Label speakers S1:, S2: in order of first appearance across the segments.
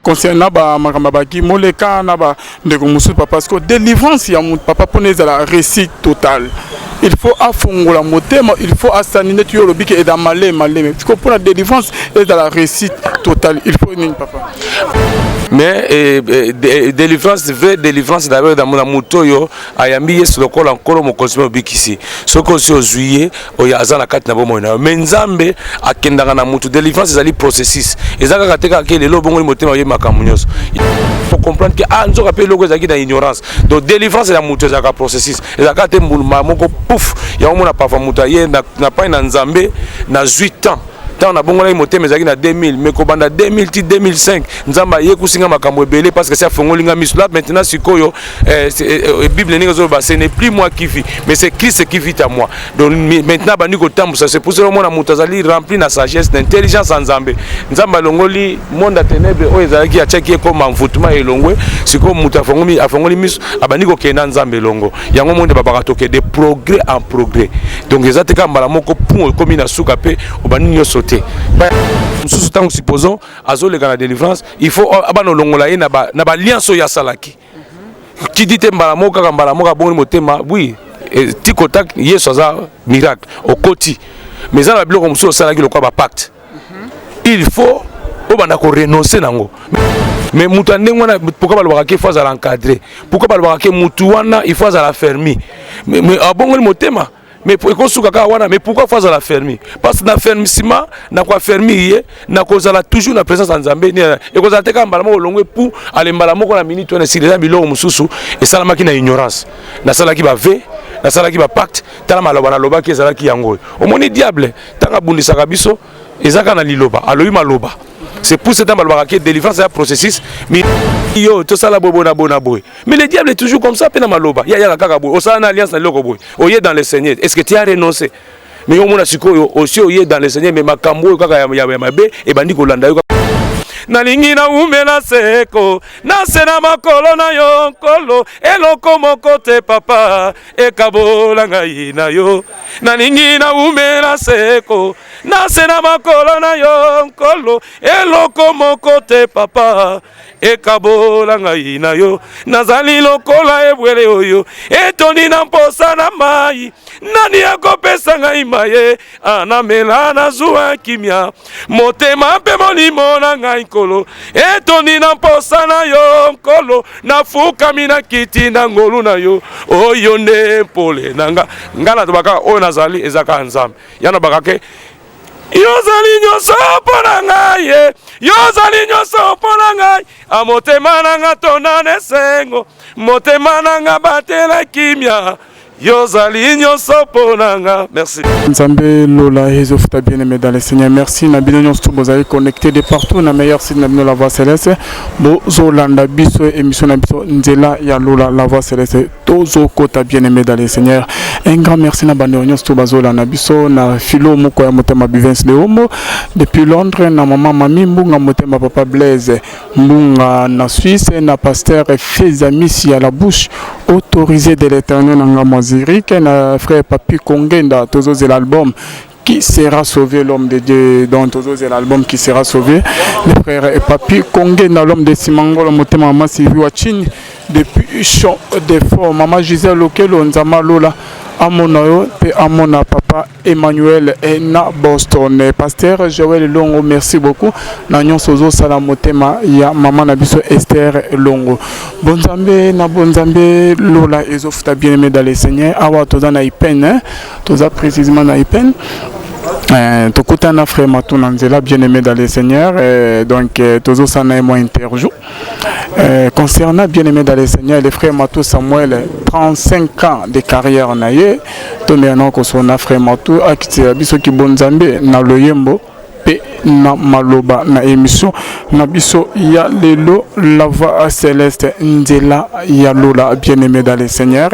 S1: Concernant ba makambo ya ba Guy Moleka na ba ndeko mosusu papa, parce que délivrance ya moto papa, mpona ezala réussite totale, il faut afongola motema, il faut asani neti yo olobi ke eza maleme maleme. Siko mpona délivrance ezala réussite totale, il faut nini, papa?
S2: Mais délivrance, vraie délivrance d'abord na moto oyo ayambi Yesu lokola Nkolo, Mokonzi mpe Mobikisi. Soki osi ozwi ye, oyo aza na kati na bomoi na yo, mais Nzambe akendaka na motu. Délivrance ezali processus, eza kaka te kaka ke lelo obongoli motema, oyebi makambo nyonso, faut comprendre ke ah, nzoka mpe eloko ezalaki na ignorance. Donc délivrance ya motu ezalaka processus, ezalaka te mbuluma moko pouf. Yango mona parfois moto aye na pai na Nzambe, nazwi temps. Ntango nabongolaki motema ezalaki na 2000, mais kobanda 2000 ti 2005, Nzambe ayekusi makambo ebele, parce que si afongoli nga miso là maintenant. Sikoyo Bible ndenge ezoloba, ce n'est plus moi qui vis, mais c'est Christ qui vit à moi. Donc maintenant abandi kotambusa. C'est pour cela omona moto azali rempli na sagesse, na intelligence ya Nzambe. Nzambe alongoli monde ya ténèbre oyo ezalaki, atiaki ye koma mvutuma elongwe. Sikoyo moto afongoli miso, abandi kokende na Nzambe elongo. Yango monde babaka tokende progrès en progrès. Donc eza te kaka mbala moko pun ekomi na suka mpe obandi nyonso te. Mosusu ntango, supposons, azoleka na délivrance, il faut abana olongola ye na baalliance oyo asalaki. Kidi te mbala moko, kaka mbala moko abongoli motema. Oui, ti kotak Yesu aza miracle okoti, mais eza na biloko mosusu osalaki lokola bapacte, il faut obanda korenoncer nango. Mais moto ya ndenge wana, pourquoi balobaka ke faut azala encadré? Pourquoi balobaka ke motu wana il faut azala fermi? Mais abongoli motema, mais ekosuka kaka wana. Mais pourquoi faut azala fermi? Parce que na fermissement, na koaffermir ye, na kozala toujours na présence ya Nzambe, ekozala te kaka mbala moko olongwe pu ale mbala moko na minute wana esili. Eza biloko mosusu esalamaki na ignorance. Nasalaki bavœux, nasalaki bapacte, tala maloba nalobaki ezalaki yango oyo. Omoni diable, ntango abundisaka biso, eza kaka na liloba, alobi maloba. C'est pour ce temps balobaka ke délivrance ya processus. Mais yo tosala boye, boye na boye na boye, mais le diable est toujours comme ça mpe na maloba. Ye ayaka kaka boye: osala na alliance na eloko boye, oye dans le Seigneur, est ce que tu as renoncé? Mais omona sikoyo osi oye dans le Seigneur, mais makambo oyo kaka ya mabe ebandi kolanda yo. Nalingi naumela seko na se na makolo na yo, Nkolo. Eloko moko te, papa, ekabola ngai na yo. Nalingi naumela seko na se na makolo na yo, Nkolo. Eloko moko te, papa, ekabola ngai na yo. Nazali lokola ebwele oyo etondi na mposa na mai. Nani akopesa ngai maye anamela, nazwa kimia motema mpe molimo na ngai? Nkolo, etondi na mposa na yo. Nkolo, nafukami na kiti na ngolu na yo. Oyo nde mpole na nga. Nga natobaka oyo nazali eza kaka Nzambe. Ya nabaka ke yo ozali nyonso mpo na ngai ye, yo ozali nyonso mpo na ngai. A motema na nga tonda na esengo, motema na nga batela kimia. Yo ozali nyonso mpo na nga. Merci.
S1: Nzambe lola ezofuta. Bien aimé dans le Seigneur, merci na bino nyonso bozali connecté de partout na meilleur site na bino, La Voix Céleste. Bozolanda biso, émission na biso Nzela ya Lola, La Voix Céleste. Tozokota. Bien aimé dans le Seigneur, un grand merci na bandeko nyonso to bazolanda biso na filo moko ya motema, Bivens Leomo depuis Londres, na mama Mami Mbunga, motema papa Blaise Mbunga na Suisse, na pasteur Fezamisi ya la bouche autorisée de l'Éternel na ngambo ya Zurich, na frère Papi Kongenda. Tozozela album Qui sera sauvé, l'homme de Dieu. Donc tozozela album Qui sera sauvé, le frère Papi Kongenda, l'homme de Simangolo, motema mama Sylvie Wachini depuis Champ de Fort, mama Gisèle Lokelo. Nzama Lola amona yo mpe amona papa Emmanuel na Boston. Pasteur Joël Longo, merci beaucoup na nyonso ozosala, motema ya mama na biso Esther Longo. Bonzambe na bonzambe lola ezofuta. Bien aimé dans le Seigneur, awa toza na Ipene, toza précisément na Ipene. Tokutana frère Matou na nzela. Bien aimé dans le Seigneur, donc tozosala na ye mwa interview concernant, bien aimé dans le Seigneur, le frère Matou Samuel, 35 ans de carrière na ye. Tomeka na kosona frère Matou akitela biso kibonzambe na loyembo mpe na maloba na émission na biso ya lelo, La Voix Céleste, Nzela ya Lola. Bien aimé dans le Seigneur,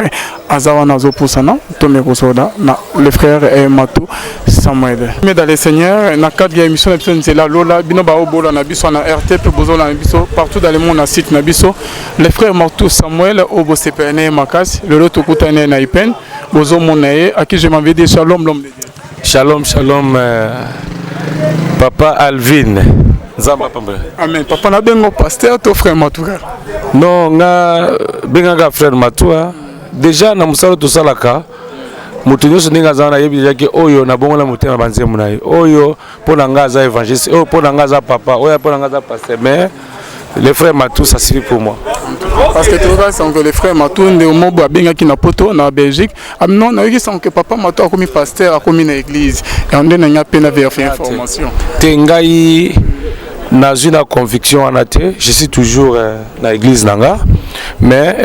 S1: aza wana azopusana. Tomeka kosoda na le frère Matou Samuel. Aimé dans le Seigneur, na cadre ya émission na biso Nzela Lola, bino baobola na biso na RT mpe bozola na biso partout dans le monde na site na biso, le frère Matou Samuel oyo bosepela na ye makasi, lelo tokutani ye na Ipene. Bozomona ye, à qui je m'avais dit shalom, l'homme de Dieu.
S2: Shalom, shalom, papa Alvin. Nzambe apambola.
S1: Amen. Papa, nabengo pasteur to frère Matou?
S2: Non, nga bengaka frère Matou. Déjà na mosala tosalaka, moto nyonso ndenge aza wana ayebi déjà ke oyo nabongola motema, banzembo na ye oyo mpo na nga aza évangéliste, oyo mpo na nga aza papa, oyo mpo na nga aza pasteur. Mais le frère Matou, ça suffit pour moi.
S1: Parce que toyoka sango, le frère Matou nde mobo abengaki na Poto, na Belgique. Non, nayoki sango ke papa Matou akomi pasteur, akomi na église. Yango nde na nga mpe na vérifier information.
S2: Te, ngai nazwi na conviction wana te. Je suis toujours na église na nga, mais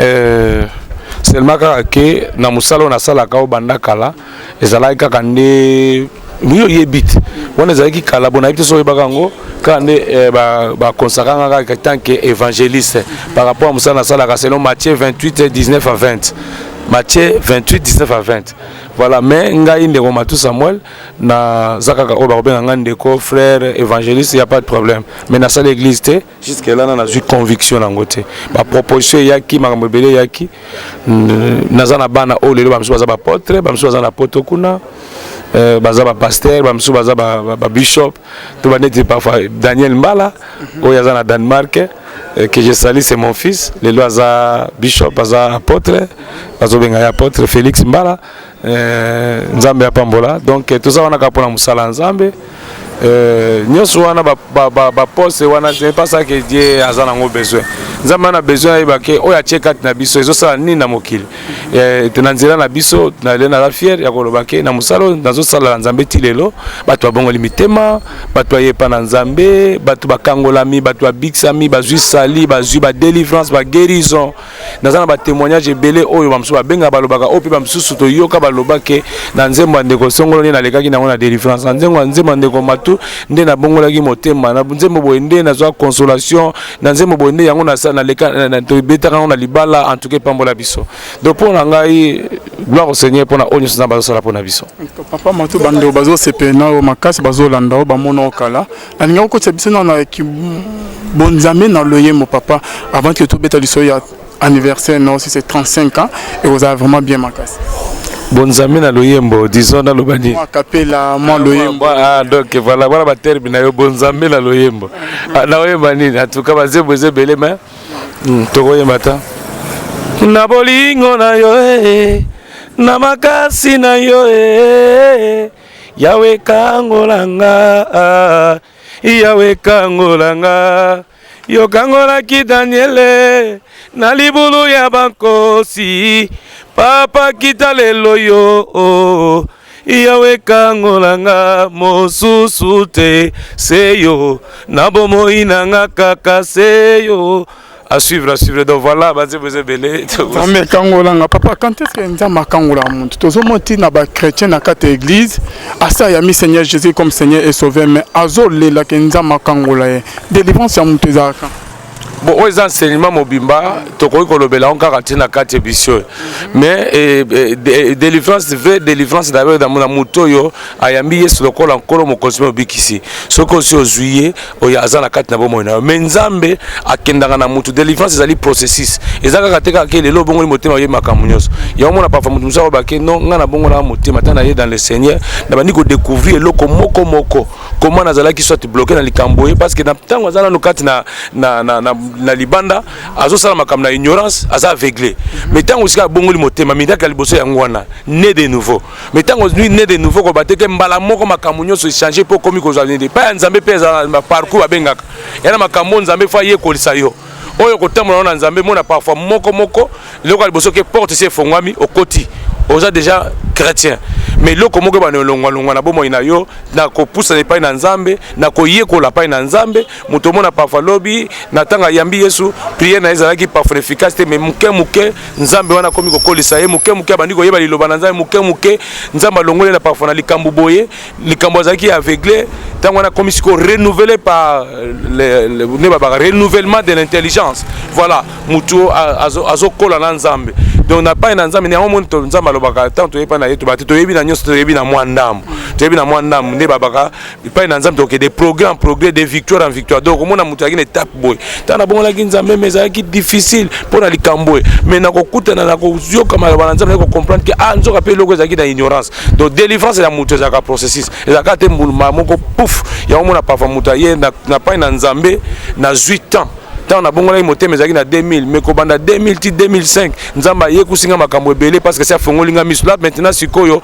S2: seulement kaka ke na mosala oyo nasalaka oyo banda kala, ezalaki kaka nde yo oyebi te, wana ezalaki kala. Bo nayebi te soki oyebaka yango kaka nde bakonsaka nga kaka tant que évangéliste par rapport à mosala nasalaka selon Matthieu 28 19 à 20, Matthieu 28 19 à 20, voilà. Mais ngai ndeko Matu Samuel, naza kaka oyo bakobenga ngai ndeko frère évangéliste, y a pas de problème. Mais nasala église te jusque là, na nazwi conviction nango te. Baproposition eyaki, makambo ebele eyaki. Naza na bana oyo lelo bamosusu baza baapôtre, bamosusu baza na Poto kuna, baza bapasteur, bamosusu baza babishop to baneti parfois Daniel Mbala oyo aza na Danemark, que je salue, c'est mon fils. Lelo aza bishop, aza apôtre, bazobenga ye apôtre Félix Mbala. Nzambe apambola. Donc toza wana kaka mpona mosala ya Nzambe. Nyonso wana, baposte wana, ce n'est pas ça que Dieu aza nango besoin. Nzambe ana besoin ayeba ke oyo atie kati na biso ezosala nini na mokili na nzela na biso. Lelo naza fier ya koloba ke na mosala oyo nazosalela Nzambe ti lelo, bato babongoli mitema, bato bayepa na Nzambe, bato bakangolami, bato babikisami, bazwi sali, bazwi badélivrance, baguérison. Naza na batémoignage ebele oyo bamosusu babengaka, balobaka oyo mpe bamosusu toyoka baloba ke na nzembo ya ndeko songolo nde nalekaki nango na délivrance, na nzembo ya nzembo ya ndeko Matu nde nabongolaki motema, na nzembo boye nde nazwa consolation, na nzembo boye nde yango naleka tobetaka yango na libala. En tout cas, epambola biso. Donc mpo na ngai, gloire au Seigneur mpona oyo nyonso Nzambe azosala mpona biso.
S1: Papa Matu, bandeko bazosepela na oyo makasi, bazolanda oyo, bamona oyo kala. Nalinga kokotisa biso na bonzambe na loyembo, papa, avant que tobeta lisolo ya anniversaire. Non, si c'est 35 ans, ekozala vraiment bien makasi.
S2: Bonzambe na loyembo, disons naloba nini?
S1: Kapela mwa loyembo.
S2: Ah, donc voilà, wana baterme na yo, bonzambe na loyembo. Nakoyemba nini? En tout cas, banzembo eza ebele, mais tokoyemba ta na bolingo na yo e, na makasi na yo e. Yawe kangola nga, Yawe kangola nga. Yokangolaki Daniele na libulu ya bankosi. Papa, kita lelo yo oh. Yawe kangola nga, mosusu te se yo, na bomoi na nga kaka se yo. À suivre, à suivre. Donc voilà, banzembo eza ebele.
S1: Nzambe ekangolanga. Papa, quand est ce que Nzambe akangolaka motu? Tozomona ntina bachrétien na kati ya église, asa ayami Seigneur Jésus comme Seigneur et Sauveur, mais azolelaka Nzambe akangola ye. Délivrance ya motu ezalaka?
S2: Bon, oyo eza enseignement mobimba, tokoki kolobela yango kaka ntina kati ya biso oyo. Mais délivrance, vraie délivrance d'abord na moto oyo ayambi Yesu lokola Nkolo, Mokonzi mpe Mobikisi. Soki osi ozwi ye, oyo aza na kati na bomoi na yo. Mais Nzambe akendaka na motu. Délivrance ezali processus, eza kaka te kaka ke lelo obongoli motema, oyebi makambo nyonso. Yango mona parfois motu mosusu akobake: "Non, ngai nabongolaka motema, ata na ye dans le Seigneur, nabandi kodécouvrir eloko moko moko, comment nazalaki soit bloqué na likambo ye." Parce que na ntango aza nano kati na libanda, azosala makambo na ignorance, aza aveuglé. Mais ntango esika abongoli motema, miracle ya liboso yango wana, né de nouveau. Mais ntango ozwi né de nouveau, koba te ke mbala moko makambo nyonso echange mpo okomi kozwa nini epai ya Nzambe. Mpe eza na parcours, babengaka ya na makambo oyo Nzambe fo ayekolisa yo, oyo kotambola na Nzambe. Mona parfois moko moko, eloko ya liboso ke porte esi efongwami, okoti, oza déjà chrétien, mais eloko moko ebana elongwalongwa na bomoi na yo, na kopusana epai na Nzambe, na koyekola epai na Nzambe. Moto omona parfois lobi na ntango ayambi Yesu, prière na ye ezalaki parfois efficace te, mais moke moke Nzambe wana akomi kokolisa ye, moke moke abandi koyeba liloba na Nzambe, moke moke Nzambe alongoli na parfois na likambo boye, likambo azalaki aveuglé. Ntango wana akomi sikoyo renouvelé par nde babaka renouvellement de l'intelligence. Voilà, motu azokola na Nzambe. Donc na pai na Nzambe, yango moni Nzambe. Balobaka ntango toyebi epai na ye, tobaka te toyebi na nyonso, toyebi na mwa ndambo, toyebi na mwa ndambo. Nde babaka epai na Nzambe tokende progrès en progrès, de victoire en victoire. Donc omona moto azalaki na étape boye, ntango nabongolaki Nzambe, mais ezalaki difficile mpo na likambo boye, mais nakokutana, nakoyoka maloba na Nzambe, nakocomprendre ke ah, nzoka mpe eloko ezalaki na ignorance. Donc délivrance ya moto ezalaka processus, ezalaka te mbuluma moko pouf. Yango mona parfois moto aye na pai na Nzambe, nazwi temps. Ntango nabongolaki motema ezalaki na 2000, mais kobanda 2000 ti 2005, Nzambe ayekusi nga makambo ebele, parce que si afongoli nga miso. Là maintenant, sikoyo,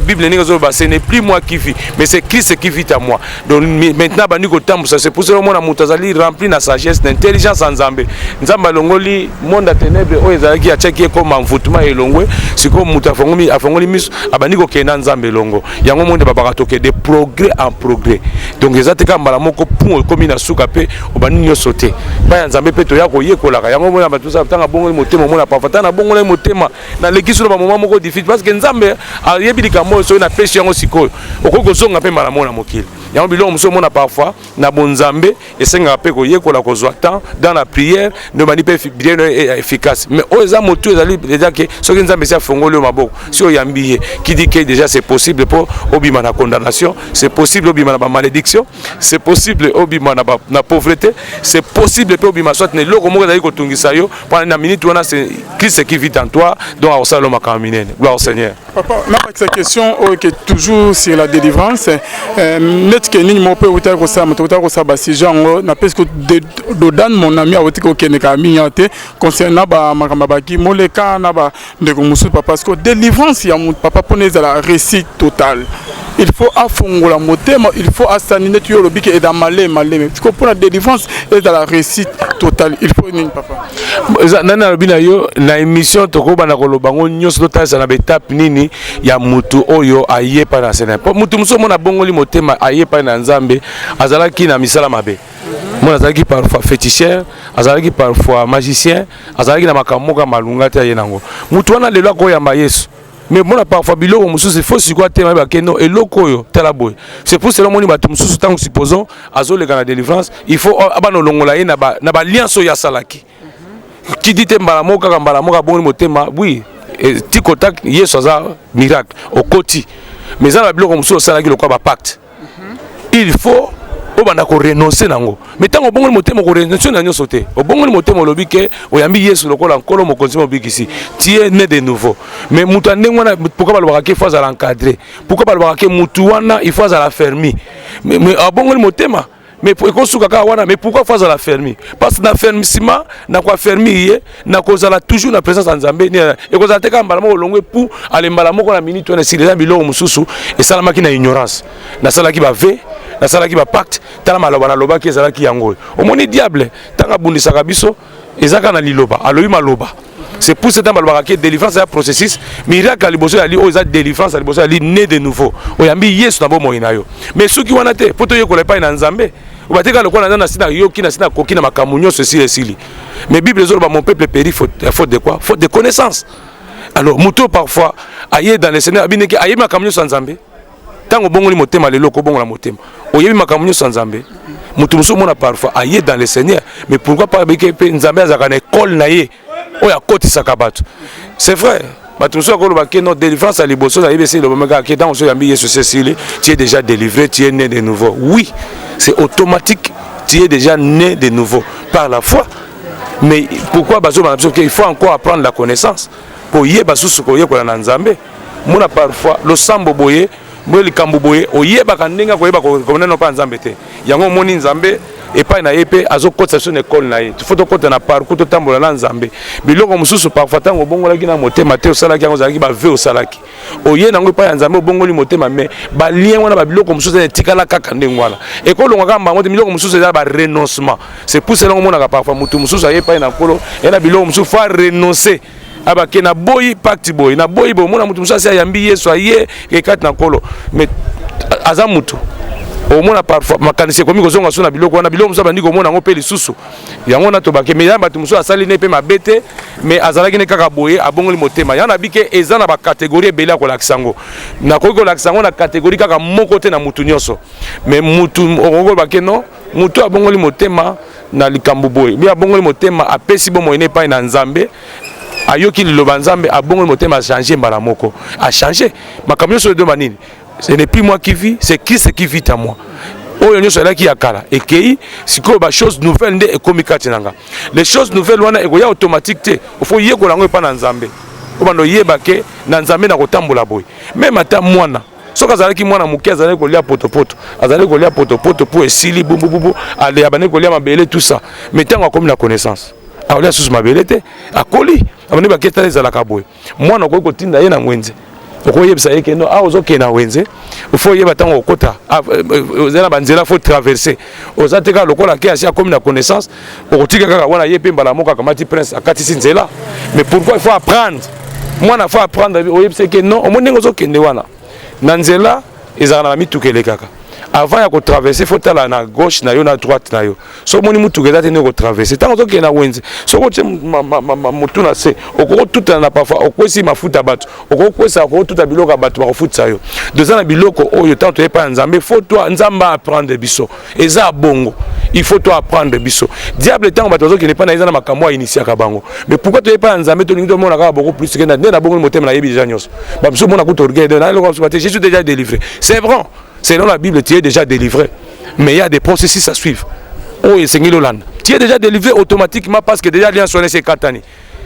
S2: Bible ndenge ezoloba, ce n'est plus moi qui vis, mais c'est Christ qui vit à moi. Donc maintenant bandi kotambusa. C'est pour cela omona moto azali rempli na sagesse, na intelligence ya Nzambe. Nzambe alongoli monde ya ténèbre oyo ezalaki, atiaki ye comme envoûtement, elongwe. Sikoyo moto afongoli miso, abandi kokende na Nzambe elongo. Yango monde babaka tokende progrès en progrès. Donc eza te kaka mbala moko pun ekomi na suka mpe obandi nyonso te. Epai ya Nzambe mpe toya koyekolaka. Yango mona bato ntango abongoli motema, omona parfois ntango nabongoli motema, naleki so na bamoments moko difficile, parce que Nzambe ayebi likambo oyo soki napesi yango sikoyo, okoki kozonga mpe mbala moko na mokili. Yango biloko mosusu omona parfois na bonzambe esengaka mpe koyekola, kozwa temps dans la prière, nde obandi mpe bien efficace. Mais oyo eza motu ezali eza ke soki Nzambe esi afongoli yo maboko, si oyambi ye, qui dit que déjà c'est possible mpo obima na condamnation, c'est possible obima na bamalédiction, c'est possible obima na pauvreté, c'est possible mpe obima soit na eloko moko ezali kotungisa yo. Mpona na minute wana, c'est Christ qui vit en toi. Donc akosala lo makambo minene. Gloire au Seigneur.
S1: Papa, nabakisa question oyo ke toujours sur la délivrance, neti ke nini moko mpe outaki kosala, moto outaki kosala basujet yango, napesi ko Dodan, mon ami, awuti kokende kaka mingi awa te concernant bamakambo ya baki moleka na bandeko mosusu. Papa, parce que délivrance ya moto, papa, mpona ezala réussite totale, il faut afongola motema, il faut asani neti yo olobi ke eza maleme maleme. Siko mpona délivrance ezala réussite totale, il faut nini, papa?
S2: Nani alobi na yo na émission, tokobanda koloba ngo nyonso, totalisa na baétape nini ya mutu oyo aye epai na Seigneur. Po mutu mosusu omona abongoli motema, aye epai na Nzambe, azalaki na misala mabe, mona azalaki parfois féticheur, azalaki parfois magicien, azalaki na makambo moko ya malunga te, aye nango. Mutu wana lelo akoyamba Yesu, mais mona parfois biloko mosusu il faut sikoyo atema, yeba no eloko oyo tala boye. C'est pour cela omoni bato mosusu, ntango supposons azoleka na délivrance, il faut abana olongola ye na baalliance oyo asalaki. Kidi te mbala moko, kaka mbala moko abongoli motema, oui, ti contact Yesu aza miracle okoti, mais eza na biloko mosusu osalaki lokola bapacte, il faut obanda korenonce nango. Mais ntango obongoli motema, korenonce na nyonso te. Obongoli motema, olobi ke oyambi Yesu lokola Nkolo, Mokonzi, Mobikisi, tu es né de nouveau. Mais moto ya ndenge wana, pourquoi balobaka ke il faut azala encadré? Pourquoi balobaka ke motu wana il faut azala affermi? Mais abongoli motema, mais ekosuka kaka wana. Mais pourquoi faut azala affermi? Parce que na affermissement, na koaffermir ye, na kozala toujours na présence ya Nzambe, ekozala te kaka mbala moko olongwe pu ale mbala moko na minute wana esili. Eza biloko mosusu esalamaki na ignorance, nasalaki bavœux, nasalaki bapacte, tala maloba nalobaki ezalaki yango oyo. Omoni diable ntango abundisaka biso, eza kaka na liloba, alobi maloba. C'est pour ça balobaka ke délivrance ya processus. Miracle ya liboso yali oyo eza délivrance ya liboso, yali né de nouveau, oyambi Yesu na bomoi na yo. Mais soki wana te, mpo toyekola epai na Nzambe, obateka lokola naza na si nayoki na si nakoki na makambo nyonso, esili, esili. Mais Bible ezoloba: mon peuple périt faute de quoi? Faute de connaissance. Alors moto parfois aye dans le Seigneur, abineki ayebi makambo nyonso ya Nzambe. Ntango obongoli motema lelo, okobongola motema, oyebi makambo nyonso ya Nzambe. Moto mosusu omona parfois aye dans le Seigneur, mais pourquoi pas beke mpe Nzambe azalaka na ekole na ye oyo akotisaka bato. C'est vrai, bato mosusu akoloba ke non, délivrance ya liboso nayebi esi elobama kaka ke ntango mosusu oyambi Yesu, esili, tu es déjà délivré, tu es né de nouveau. Oui, c'est automatique, tu es déjà né de nouveau par la foi. Mais pourquoi bazobana biso ke il faut encore apprendre la connaissance, koyeba susu, koyekola na Nzambe? Mona parfois losambo boye boye, likambo boye, oyebaka ndenge akoyeba komonano mpa Nzambe te. Yango omoni Nzambe epai na ye mpe azokotisa biso na ekole na ye. Faut tokɔta na parcours, totambola na Nzambe. Biloko mosusu parfois ntango obongolaki na motema te, osalaki yango, ozalaki bavœux osalaki, oye nango epai ya Nzambe, obongoli motema, mais balien wana, babiloko mosusu eza etikala kaka ndenge wana, ekolonga kaka mbango te. Biloko mosusu eza barenoncement. C'est pour cela omonaka parfois motu mosusu aye epai na Nkolo, ye na biloko mosusu, faut renoncer, abake naboyi pacte boye, naboyi boye. Omona motu mosusu asi ayambi Yesu, aye ekati na Nkolo, mais aza motu omona parfois makanisi ekomi kozonga so na biloko wana, biloko mosusu abandi komona yango mpe lisusu. Yango wana tobake, mais ya bato mosusu asali ne mpe mabe te, mais azalaki ne kaka boye, abongoli motema. Yango nabi ke eza na bacatégorie ebele ya kolakisa yango. Nakoki kolakisa yango na catégorie kaka moko te na mutu nyonso. Mais mutu okoki koloba ke non, mutu abongoli motema na likambo boye, bi abongoli motema, apesi bomoi ne epai na Nzambe. Ayoki liloba Nzambe, abongoli motema, achange mbala moko, achange makambo nyonso. Edoba nini? Ce n'est plus moi qui vis, c'est Christ qui vit en moi. Oyo nyonso elaki ya kala ekei, sikoyo bachose nouvelle nde ekomi kati na nga. Les choses nouvelles wana ekoya automatique te, ofo yekola yango epa na Nzambe. Obanda oyeba ke na Nzambe na kotambola boye. Même ata mwana, soki azalaki mwana moke, azalaki kolia potopoto, azalaki kolia potopoto mpo esili bubububu, abandi kolia mabele, tout ça. Mais ntango akomi na connaissance, akolia susu mabele te, akoli, abandi baketala. Ezalaka boye: mwana okoki kotinda ye na wenze, okoyebisa ye kendo awa ozokende na wenze, faut oyeba ntango okota, oza na banzela faut traverser. Oza te kaka lokola ke asi akomi na connaissance, okotika kaka wana, ye mpe mbala moko akamati prince, akatisi nzela. Mais pourquoi? Il faut apprendre. Mwana faut apprendre, oyebisa ke non, omoni ndenge ozokende wana na nzela, ezalaka na bamituka elekaka. Avant ya kotraverse, faut tala na gauche na yo, na droite na yo. So omoni mutuka eza te, nde kotraverse. Ntango ozokende na wenze, soki otie motu na se, okokotutana na parfois okwesi mafuta bato, okokwesa, okotuta biloko ya bato, bakofutisa yo. Toza na biloko oyo ntango toyepa ya Nzambe, faut to Nzambe apprendre biso. Eza bongo, il faut to apprendre biso. Diable, ntango bato bazokende mpa na, eza na makambo ainitiaka bango. Mais pourquoi toyepa ya Nzambe, tolingi tomona kaka beaucoup plus ke nde nabongoli motema, nayebi déjà nyonso? Bamosusu omona kuta orgueil na eloko te, je suis déjà délivré. C'est vrai, selon la Bible, tu es déjà délivré, mais il y a des processus à suivre oyo esengeli olanda. Tu es déjà délivré automatiquement parce que déjà alliance wana esi ekatani,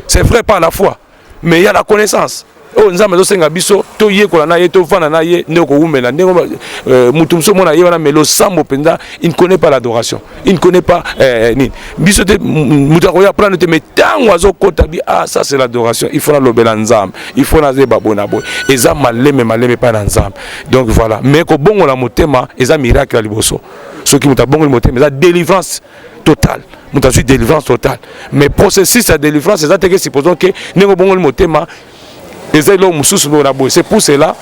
S2: c'est vrai, par la foi, mais il y a la connaissance oyo Nzambe azosenga biso toyekola na ye, tovanda na ye nde okowumela. Ndenge motu mosusu omona ye wana, mais losambo mpenza, il ne connaît pas l'adoration, il ne connaît pas nini. Biso te, moto akoya apprendre te, mais ntango azokota bi: ah, ça c'est l'adoration, il faut nalobela Nzambe, il faut nazeba boye na boye. Eza maleme maleme epai na Nzambe. Donc voilà. Mais kobongola motema eza miracle ya liboso. Soki moto abongoli motema, eza délivrance totale, moto azwi délivrance totale. Mais processus ya délivrance eza teke supposons ke ndenge obongoli motema, eza eloko mosusu boye na boye. C'est pour cela,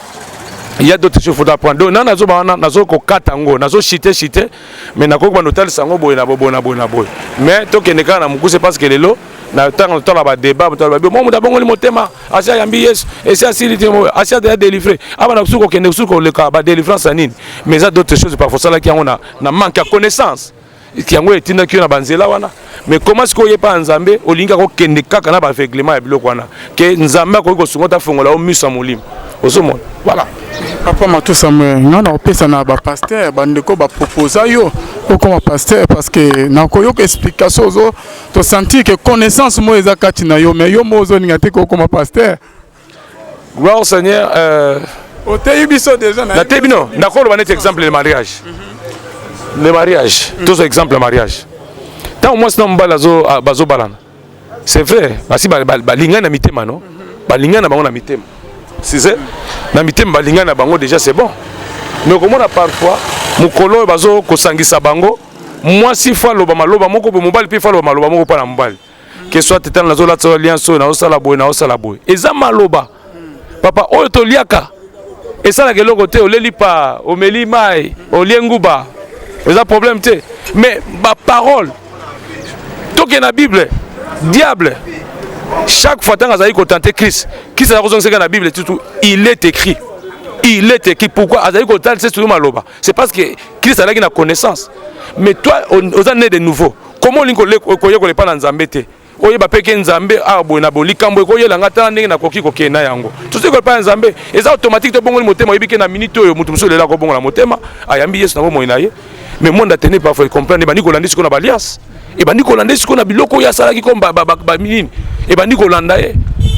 S2: il y a d'autres choses, faut apprendre. Donc nana nazoba wana, nazo kokata yango, nazo chite chite, mais nakoki banda otalisa yango boye na boye, boye na boye na boye. Mais tokende kaka na mokuse, parce que lelo na ntango totala badébat, totala babi mo moto abongoli motema, asi ayambi Yesu, esi asili te, asi adeya délivré, abana kusuki kokende kusuki koleka badélivrance ya nini. Mais eza d'autres choses, parfois osalaki yango na manque ya connaissance, yango etindaki yo na banzela wana. Mais comment sikoyo oyepa ya Nzambe, olingi akokende kaka na baaveuglement ya biloko wana, ke Nzambe akoki kosunga ta fongola yo miso ya molimo, ozomona? Voilà.
S1: Papa Mato Samuel, nga na kopesa na bapasteur, bandeko baproposa yo okoma pasteur, parce que nakoyoka explication, ozo tosentir ke connaissance moko eza kati na yo, mais yo mo ozolinga te kokoma pasteur.
S2: Gloire au Seigneur.
S1: Oteyi biso déjà.
S2: Nateyi bino. Nakoloba neti exemple, le mariage. Le mariage, tozwa exemple ya mariage. Ntango mwasi na mobali bazobalana, c'est vrai, basi balingani na mitema, no balingani na bango na mitema, sise na mitema, balingani na bango déjà, c'est bon. Mais okomona parfois mokolo oyo bazokosangisa bango, mwasi faut aloba maloba moko boye, mobali mpe faut aloba maloba moko mpo na mobali, ke soit tala, nazolatisa alliance oyo, nazosala boye, nazosala boye. Eza maloba, papa, oyo toliaka esalaka eloko te. Oleli pa, omeli mai, olie nguba, eza problème te. Mais baparole, tokende na Bible, diable chaque fois ntango azali kotenter Christ, Christ azali kozongisaka na Bible tutu: il est écrit, il est écrit. Pourquoi azali kotalisa toujours maloba? C'est parce que Christ azalaki na connaissance. Mais toi oza né de nouveau, comment olingi koyekola epai na Nzambe te, oyeba mpe ke Nzambe awa boye na boye, likambo ekoyelanga, tala ndenge nakoki kokende na yango? Tosoki koepai ya Nzambe, eza automatique, tobongoli motema. Oyebi ke na minute oyo moto mosusu lelo akobongola motema, ayambi Yesu na bomoi na ye. Mais monde atene parfois comprendre, ebandi kolanda sikoyo na baalliance, ebandi kolanda sikoyo na biloko oyo asalaki ko banini, ebandi kolanda ye.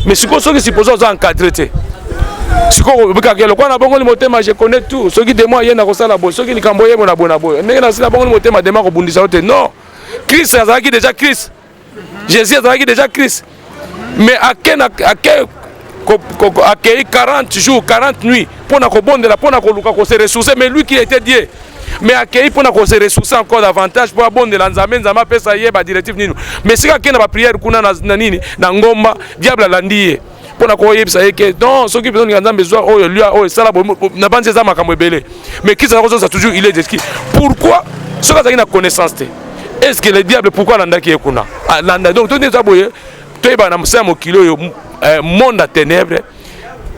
S2: Mais sikoyo soki supposé oza encadré te, sikoyo obikaka lokola nabongoli motema, je connais tout, soki démon aye na kosala boye, soki likambo oyebo na boye na boye, ndenge nasili nabongoli motema, démon akobundisa yo te. Non, Christ azalaki déjà Christ, Jésus azalaki déjà Christ, mais ake ake akei 40 jours 40 nuits mpo na kobondela, mpo na koluka kose ressourcer. Mais lui qui était Dieu, mais akei mpo na kose ressourcer encore davantage, mpo abondela Nzambe, Nzambe apesa ye badirective nini. Mais sika akei na baprière kuna na nini, na ngomba, diable alandi ye mpo na koyebisa ye ke non, soki mpenza olinga Nzambe, ezwa oyo, lia oyo, esala boye. Na banzi eza makambo ebele, mais Christ aza kozongisa toujours: il est écrit. Pourquoi? Soki azalaki na connaissance te, est ce que le diable, pourquoi alandaki ye kuna? Alanda. Donc to nde eza boye, toyebaka na mosala ya mokili oyo, monde ya ténèbre,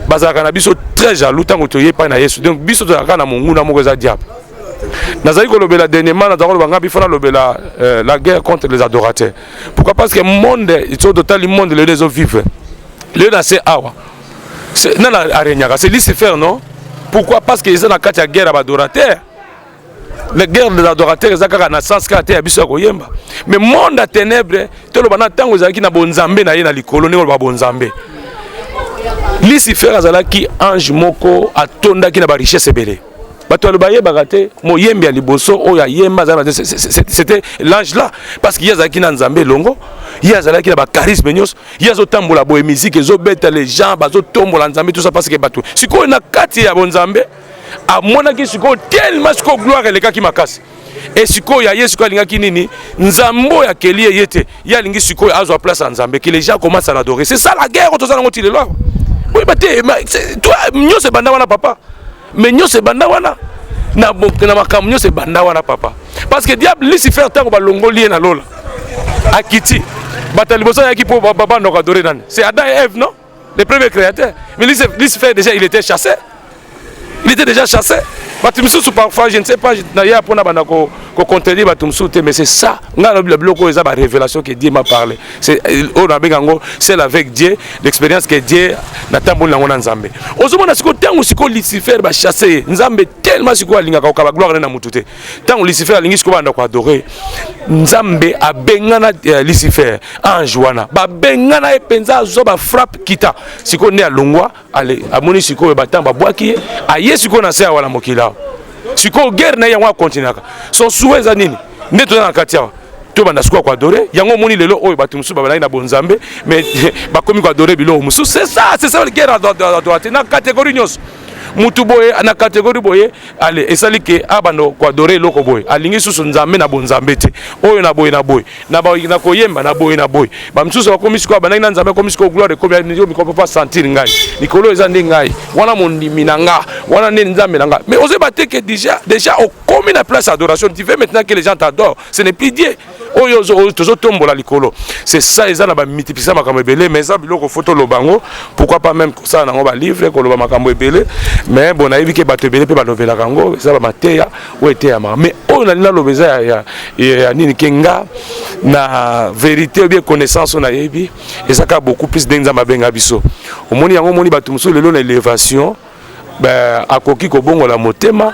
S2: bazalaka na biso très jaloux ntango toye epai na Yesu. Donc biso tozalaka na monguna moko, eza diable. Nazali kolobela dernièrement, nazali koloba nga bifo nalobela la guerre contre les adorateurs. Pourquoi? Parce que monde so totali, monde lelo ezovivre Lelo na se awa, nana aregnaka? C'est Lucifer, non? Pourquoi? Parce que eza na kati ya guerre ya baadorateur. La guerre des adorateurs eza kaka na sens kaka te ya biso ya koyemba, mais monde ya ténèbre, toloba na ntango ezalaki na bonzambe na ye na likolo, ndenge oloba bonzambe, Lucifer azalaki ange moko atondaki na barichesse ebele. Bato alo bayebaka te, moyembi ya liboso oyo ayemba, c'était l'ange là, parce que ye azalaki na Nzambe elongo, ye azalaki na bacharisme nyonso. Ye azotambola boye, musique ezobeta, les gens bazotombola Nzambe, tout ça, parce que bato sikoyo na kati ya bonzambe amonaki sikoyo tellement sikoyo gloire elekaki makasi. E sikoyo aye, sikoyo alingaki nini? Nzambe oyo akeli ye, ye te, ye alingi sikoyo azwa place ya Nzambe, que les gens commencent à l'adorer. C'est ça la guerre oyo toza nango ti lelo awa. Oyeba te, nyonso ebanda wana, papa. Mais nyonso ebanda wana na makambo nyonso ebanda wana, papa, parce que diable Lucifer, ntango balongoli ye na lola, akiti, bato ya liboso ayaki mpo babandaka adorer nani? C'est Adam et Ève, non? Les premiers créateurs. Mais Lucifer, déjà il était chassé, il était déjà chassé. Bato misusu parfois, je ne sais pas, naya mpona banda kocontredire bato mosusu te, mais c'est ça. Ngai nalobila biloko oyo eza barévélation que Dieu m'a parlé. C'est oyo nabenga yango celle avec Dieu, l'expérience que Dieu natamboli nango na Nzambe. Ozomona sikoyo, ntango sikoyo Lucifer bachasse ye, Nzambe tellement sikoyo alingaka kokaba gloire ne na motu te. Ntango Lucifer alingi sikoyo banda koadorer Nzambe, abengana Lucifer, ange wana babengana ye mpenza, azwa bafrappe kita. Sikoyo nde alongwa, ale amoni sikoyo batango babwaki ye, aye sikoyo na se awa na mokili awa. Sikoyo guerre na ye yango akontinuaka. Son souhait eza nini? Nde toza na kati awa, tobanda sikoyo koadorer yango. Omoni lelo oyo bato mosusu babandaki na bonzambe, mais bakomi koadorer biloko mosusu. C'est ça, c'est ça guerre adorateur na catégorie nyonso. Mutu boye na catégorie boye, ale esali ke abanda koadorer eloko boye, alingi susu Nzambe na bonzambe te. Oyo na boye na boye na koyemba na boye na boye, bamisusu bakomi sikoyo, abandaki na Nzambe, akomi sikoyo gloire ekomi mikolo pa sentir ngai likolo eza nde ngai wana, mondimi na nga wana nde Nzambe na nga. Mais ozoyeba te ke déjà okomi na place adoration. Tu veux maintenant que les gens t'adorent, ce n'est plus Dieu oyo tozotombola likolo. C'est ça, eza na bamultiplier makambo ebele, mais eza biloko fo toloba yango. Pourquoi pas même kosala nango balivre, koloba makambo ebele. Mais bon, nayebi ke bato ebele mpe balobelaka yango, eza bamateya oyo eteyamaka. Mais oyo nalingi naloba eza ya nini? Ke nga na vérité ou bien connaissance oyo nayebi eza kaka beaucoup plus ndenge Nzambe abenga biso. Omoni yango, omoni bato mosusu lelo na élévation akoki kobongola motema,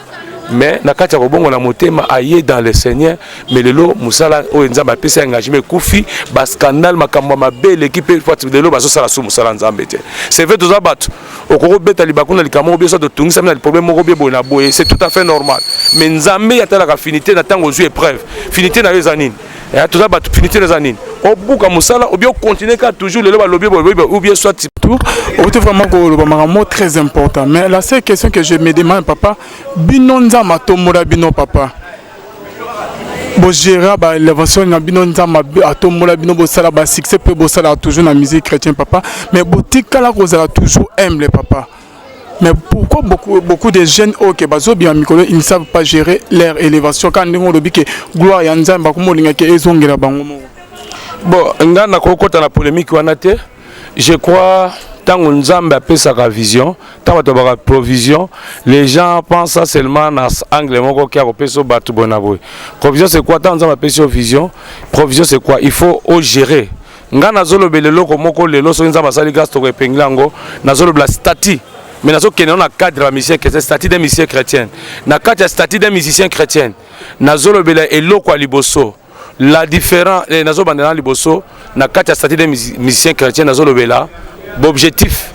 S2: mais na kati ya kobongola motema, aye dans le Seigneur, mais lelo mosala oyo Nzambe apesi engagement ekufi, bascandale, makambo ya mabe eleki mpe lelo bazosala su mosala Nzambe te. C'est vrai, toza bato, okoki kobeta libaku na likambo moko bie, so totungisami na problème moko bie boye na boye, c'est tout à fait normal. Mais Nzambe atalaka finité. Na ntango ozwi épreuve, finité na yo eza nini? Toza bato, finité na eza nini? Obuka mosala ou bien ocontinue kaka toujours? Lelo balobi boye ou bien soit
S1: Tout outi vraiment koloba makambo très important, mais la seule question que je me demande, papa, bino Nzambe atombola bino, papa, bogéra baélévation na bino, Nzambe atombola bino, bosala basuccès mpe bosala toujours na musique chrétien, papa, mais botikala kozala toujours humble, papa. Mais pourquoi beaucoup, beaucoup de jeunes oyo ke bazobima mikolo, ils ne savent pas gérer leur élévation? Kaka ndenge olobi ke gloire ya Nzambe bakoma olingaki ezongela bango moko.
S2: Bon, nga nakokota na polémique wana te. Je crois, ntango Nzambe apesaka vision, ntango bato baka provision, les gens pensent seulement na angle moko ke akopesa bato boye na boye. Provision, c'est quoi? Ntango Nzambe apesi yo vision, provision, c'est quoi? Il faut ogérer. Nga nazolobela eloko moko lelo, soki Nzambe asali grâce, tokoepengela yango. Nazolobela statut, mais nazokende na cadre ya musicien chrétien, statut d'un musicien chrétien. Na kati ya statut d'un musicien chrétien, nazolobela eloko ya liboso, la différence. Nazobanda na liboso, na kati ya statut d'un musicien chrétien, nazolobela baobjectif.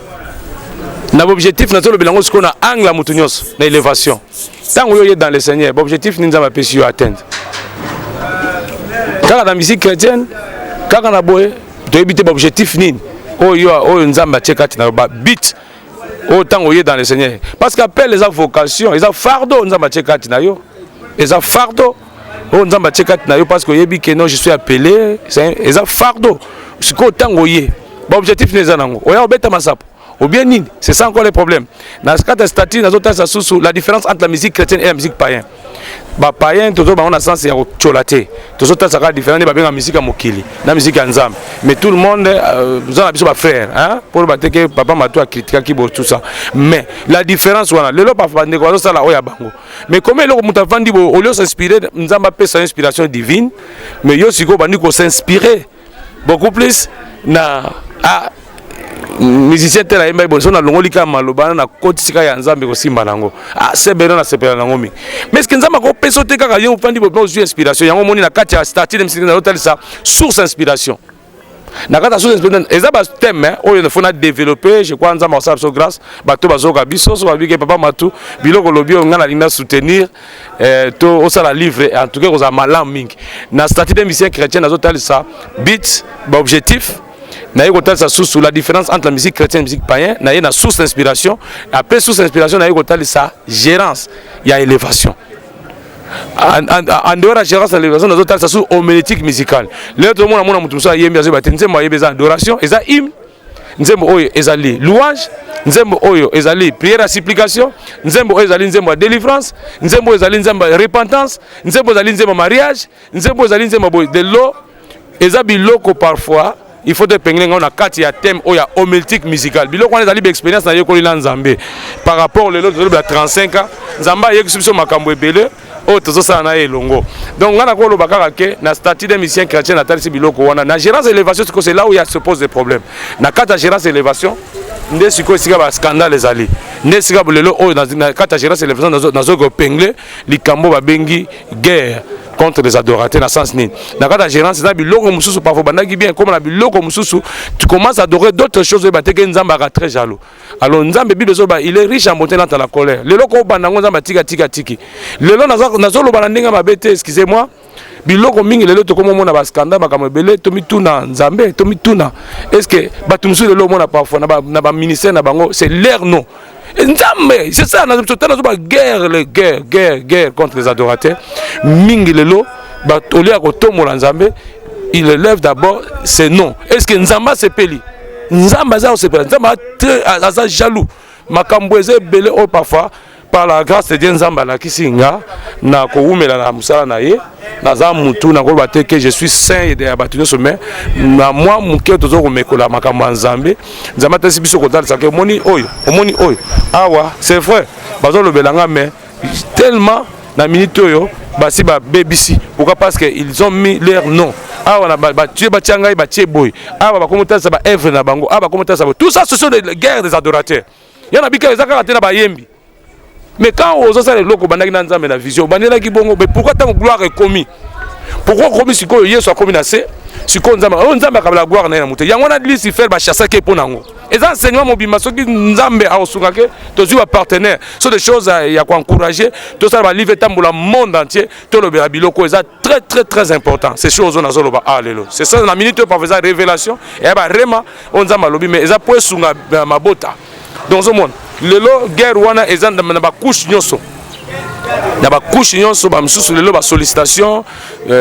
S2: Na baobjectif, nazolobela yango sikoyo na angle ya motu nyonso na élévation. Ntango oyo oye dans le Seigneur, baobjectif nini Nzambe apesi yo atteindre kaka na musique chrétienne? Kaka na boye, toyebi te baobjectif nini oyo Nzambe atie kati na yo, babut oyo ntango oye dans le Seigneur. Parce que appel eza vocation, eza fardeau Nzambe atie kati na yo, eza fardeau oyo Nzambe atie kati na yo, parce que oyebi ke non, je suis appelé, eza fardeau. Sikoyo ntango oye, baobjectif nini eza nango? Oya obeta masapo ou bien nini? C'est ça encore le problème. Na kati ya statut, nazotalisa susu la différence entre la musique chrétienne et la musique païen. Bapayen, tozo bango na sens ya kotyola te, tozotalisa kaka différence nde babenga musique ya mokili na musique ya Nzambe. Mais tout le monde oza na biso bafrère mpo bateke papa Mato akritikaki bo, tout ça. Mais la différence wana, lelo bandeko bazosala oyo ya bango, mais comme eloko moto avandi boye, au lieu s'inspirer, Nzambe apesa inspiration divine, mais yo sikoyo obandi kos'inspirer beaucoup plus na ah, Musicien te nayembaki boye, so nalongoli kaka maloba wana, nakotisi kaka ya Nzambe, kosimba nango. Ah, sebelo nasepela nango mingi. Mais ce que Nzambe akopesa te, kaka yo ofandi boye, ozwi inspiration yango. Omoni, na kati ya statut de musicien, nazotalisa source inspiration. Na kati ya source inspiration, eza bathème oyo faut na développer. Je crois Nzambe akosala biso grâce. Bato bazoyoka biso, so babiki papa Matu, biloko olobi oyo, ngai nalingi na soutenir to osala livre. En tout cas, kozala malamu mingi. Na statut de musicien chrétien, nazotalisa but, baobjectif. Naye kotalisa susu la différence entre la musique chrétienne et musique païen. Naye na source d'inspiration. Après source d'inspiration, naye kotalisa gérance ya élévation. En dehors ya gérance ya élévation, nazotalisa susu homilétique musicale. Lelo tozomona mona moto mosusu ayembi, azoyeba te nzembo ayembi eza adoration, eza hymne, nzembo oyo ezali louange, nzembo oyo ezali prière ya supplication, nzembo oyo ezali nzembo ya délivrance, nzembo oyo ezali nzembo ya repentance, nzembo ezali nzembo ya mariage, nzembo oyo ezali nzembo ya boye. De lo eza biloko parfois il faut toepengele ngai na kati ya thème oyo ya homilétique musicale. Biloko wana ezali baexpérience nayekoli na Nzambe par rapport lelo tozolobela 35 ans. Nzambe ayekisi biso makambo ebele oyo tozosala na ye elongo. Donc ngai nakoloba kaka ke na statut d'un musicien chrétien, natalisi biloko wana. Na gérance élévation sikoyo, c'est là où ya se pose des problèmes. Na kati ya gérance élévation nde sikoyo esika bascandale ezali, nde esika lelo oyo na kati ya gérance élévation nazoki koépingler likambo babengi guerre contre les adorateurs. Na sens nini? Na kati ya gérance, eza biloko mosusu parfois bandaki bien, comme na biloko mosusu tu commences à adorer d'autres choses, oyeba te ke Nzambe aka très jaloux. Alors Nzambe, Bible ezoba, il est riche en bonté, lent à la colère. Lelo kobanda yango, Nzambe atika tika tiki. Lelo nazoloba na ndenge mabe te, excusez moi. Biloko mingi lelo tokomomona bascandale, makambo ebele. Tomituna Nzambe, tomituna est ce que bato mosusu lelo omona parfois na baministère na bango, c'est leur nom Nzambe. C'est ça, totala, nazoba guerre, le guerre, guerre, guerre contre les adorateurs. Mingi lelo bato, olia kotombola Nzambe, il élève d'abord ses noms. Est ce que Nzambe asepeli? Nzambe aza kosepela? Nzambe aza jaloux. Makambo eza ebele oyo parfois, par la grâce de Dieu, Nzambe alakisi nga na kowumela na mosala na ye. Naza mutu, nakoloba te ke je suis saint ya bato nyonso, mais na mwa moke toza komekola makambo ya Nzambe. Nzambe atasi biso kotalisaka. Omoni oyo, omoni oyo awa, c'est vrai, bazolobela nga, mais tellement na minute oyo basi babebisi. Pourquoi? Parce que ils ont mis leur nom awa na batie, batia ngai, batie boye awa, bakomi kotalisa baœuvre na bango awa, bakomi kotalisa boye. Tout ça, ce sont des guerres des adorateurs. Ya na bika eza kaka te na bayembi. Mais quand ozosala eloko, obandaki na Nzambe na vision, obandelaki bongo, mais pourquoi ntango gloire ekomi, pourquoi okomi sikoyo, Yesu akomi na se sikoyo, Nzambe oyo, Nzambe akabela gloire na ye na moto yango wana? Lucifer bachassaki mpo nango. Eza enseignement mobimba. Soki Nzambe akosunga ke tozwi bapartenaire, so des choses ya koencourager, tosala balivre etambola monde entier, tolobela biloko eza très très très important. Ces choses oyo nazoloba ah lelo, c'est ça. Na minute oyo parfois eza révélation eya barema oyo Nzambe alobi, mais eza po esunga mabota. Donc ozomona lelo guerre wana eza na bacouche nyonso, na bacouche nyonso. Bamisusu lelo basollicitation,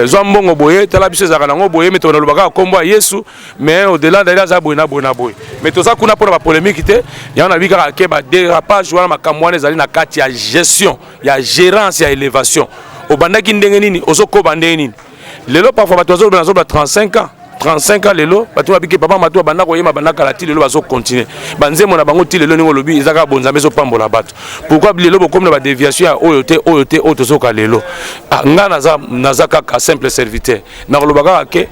S2: zwa mbongo boye, tala biso ezalaka nango boye. Me tolobaka kaka nkombo ya Yesu, mais au-delà d'ailleurs aza boye na boye na boye. Mais toza kuna mpona bapolémique te. Yango nabi kaka ke badérapage wana, makambo wana ezali na kati ya gestion ya gérance ya élévation. Obandaki ndenge nini, ozokoba ndenge nini? Lelo parfois bato bazoloba, nazoloba 35 ans, 35 ans lelo, bato babiki papa Matu banda koyemba, banda kala ti lelo, bazocontinue banzembo na bango ti lelo. Ndenge olobi, eza kaka bonzambe ezopambola bato. Pourquoi lelo bokomi na badéviation ya oyo te, oyo te, oyo tozoka lelo? Nga naza kaka simple serviteur. Nakoloba kaka ke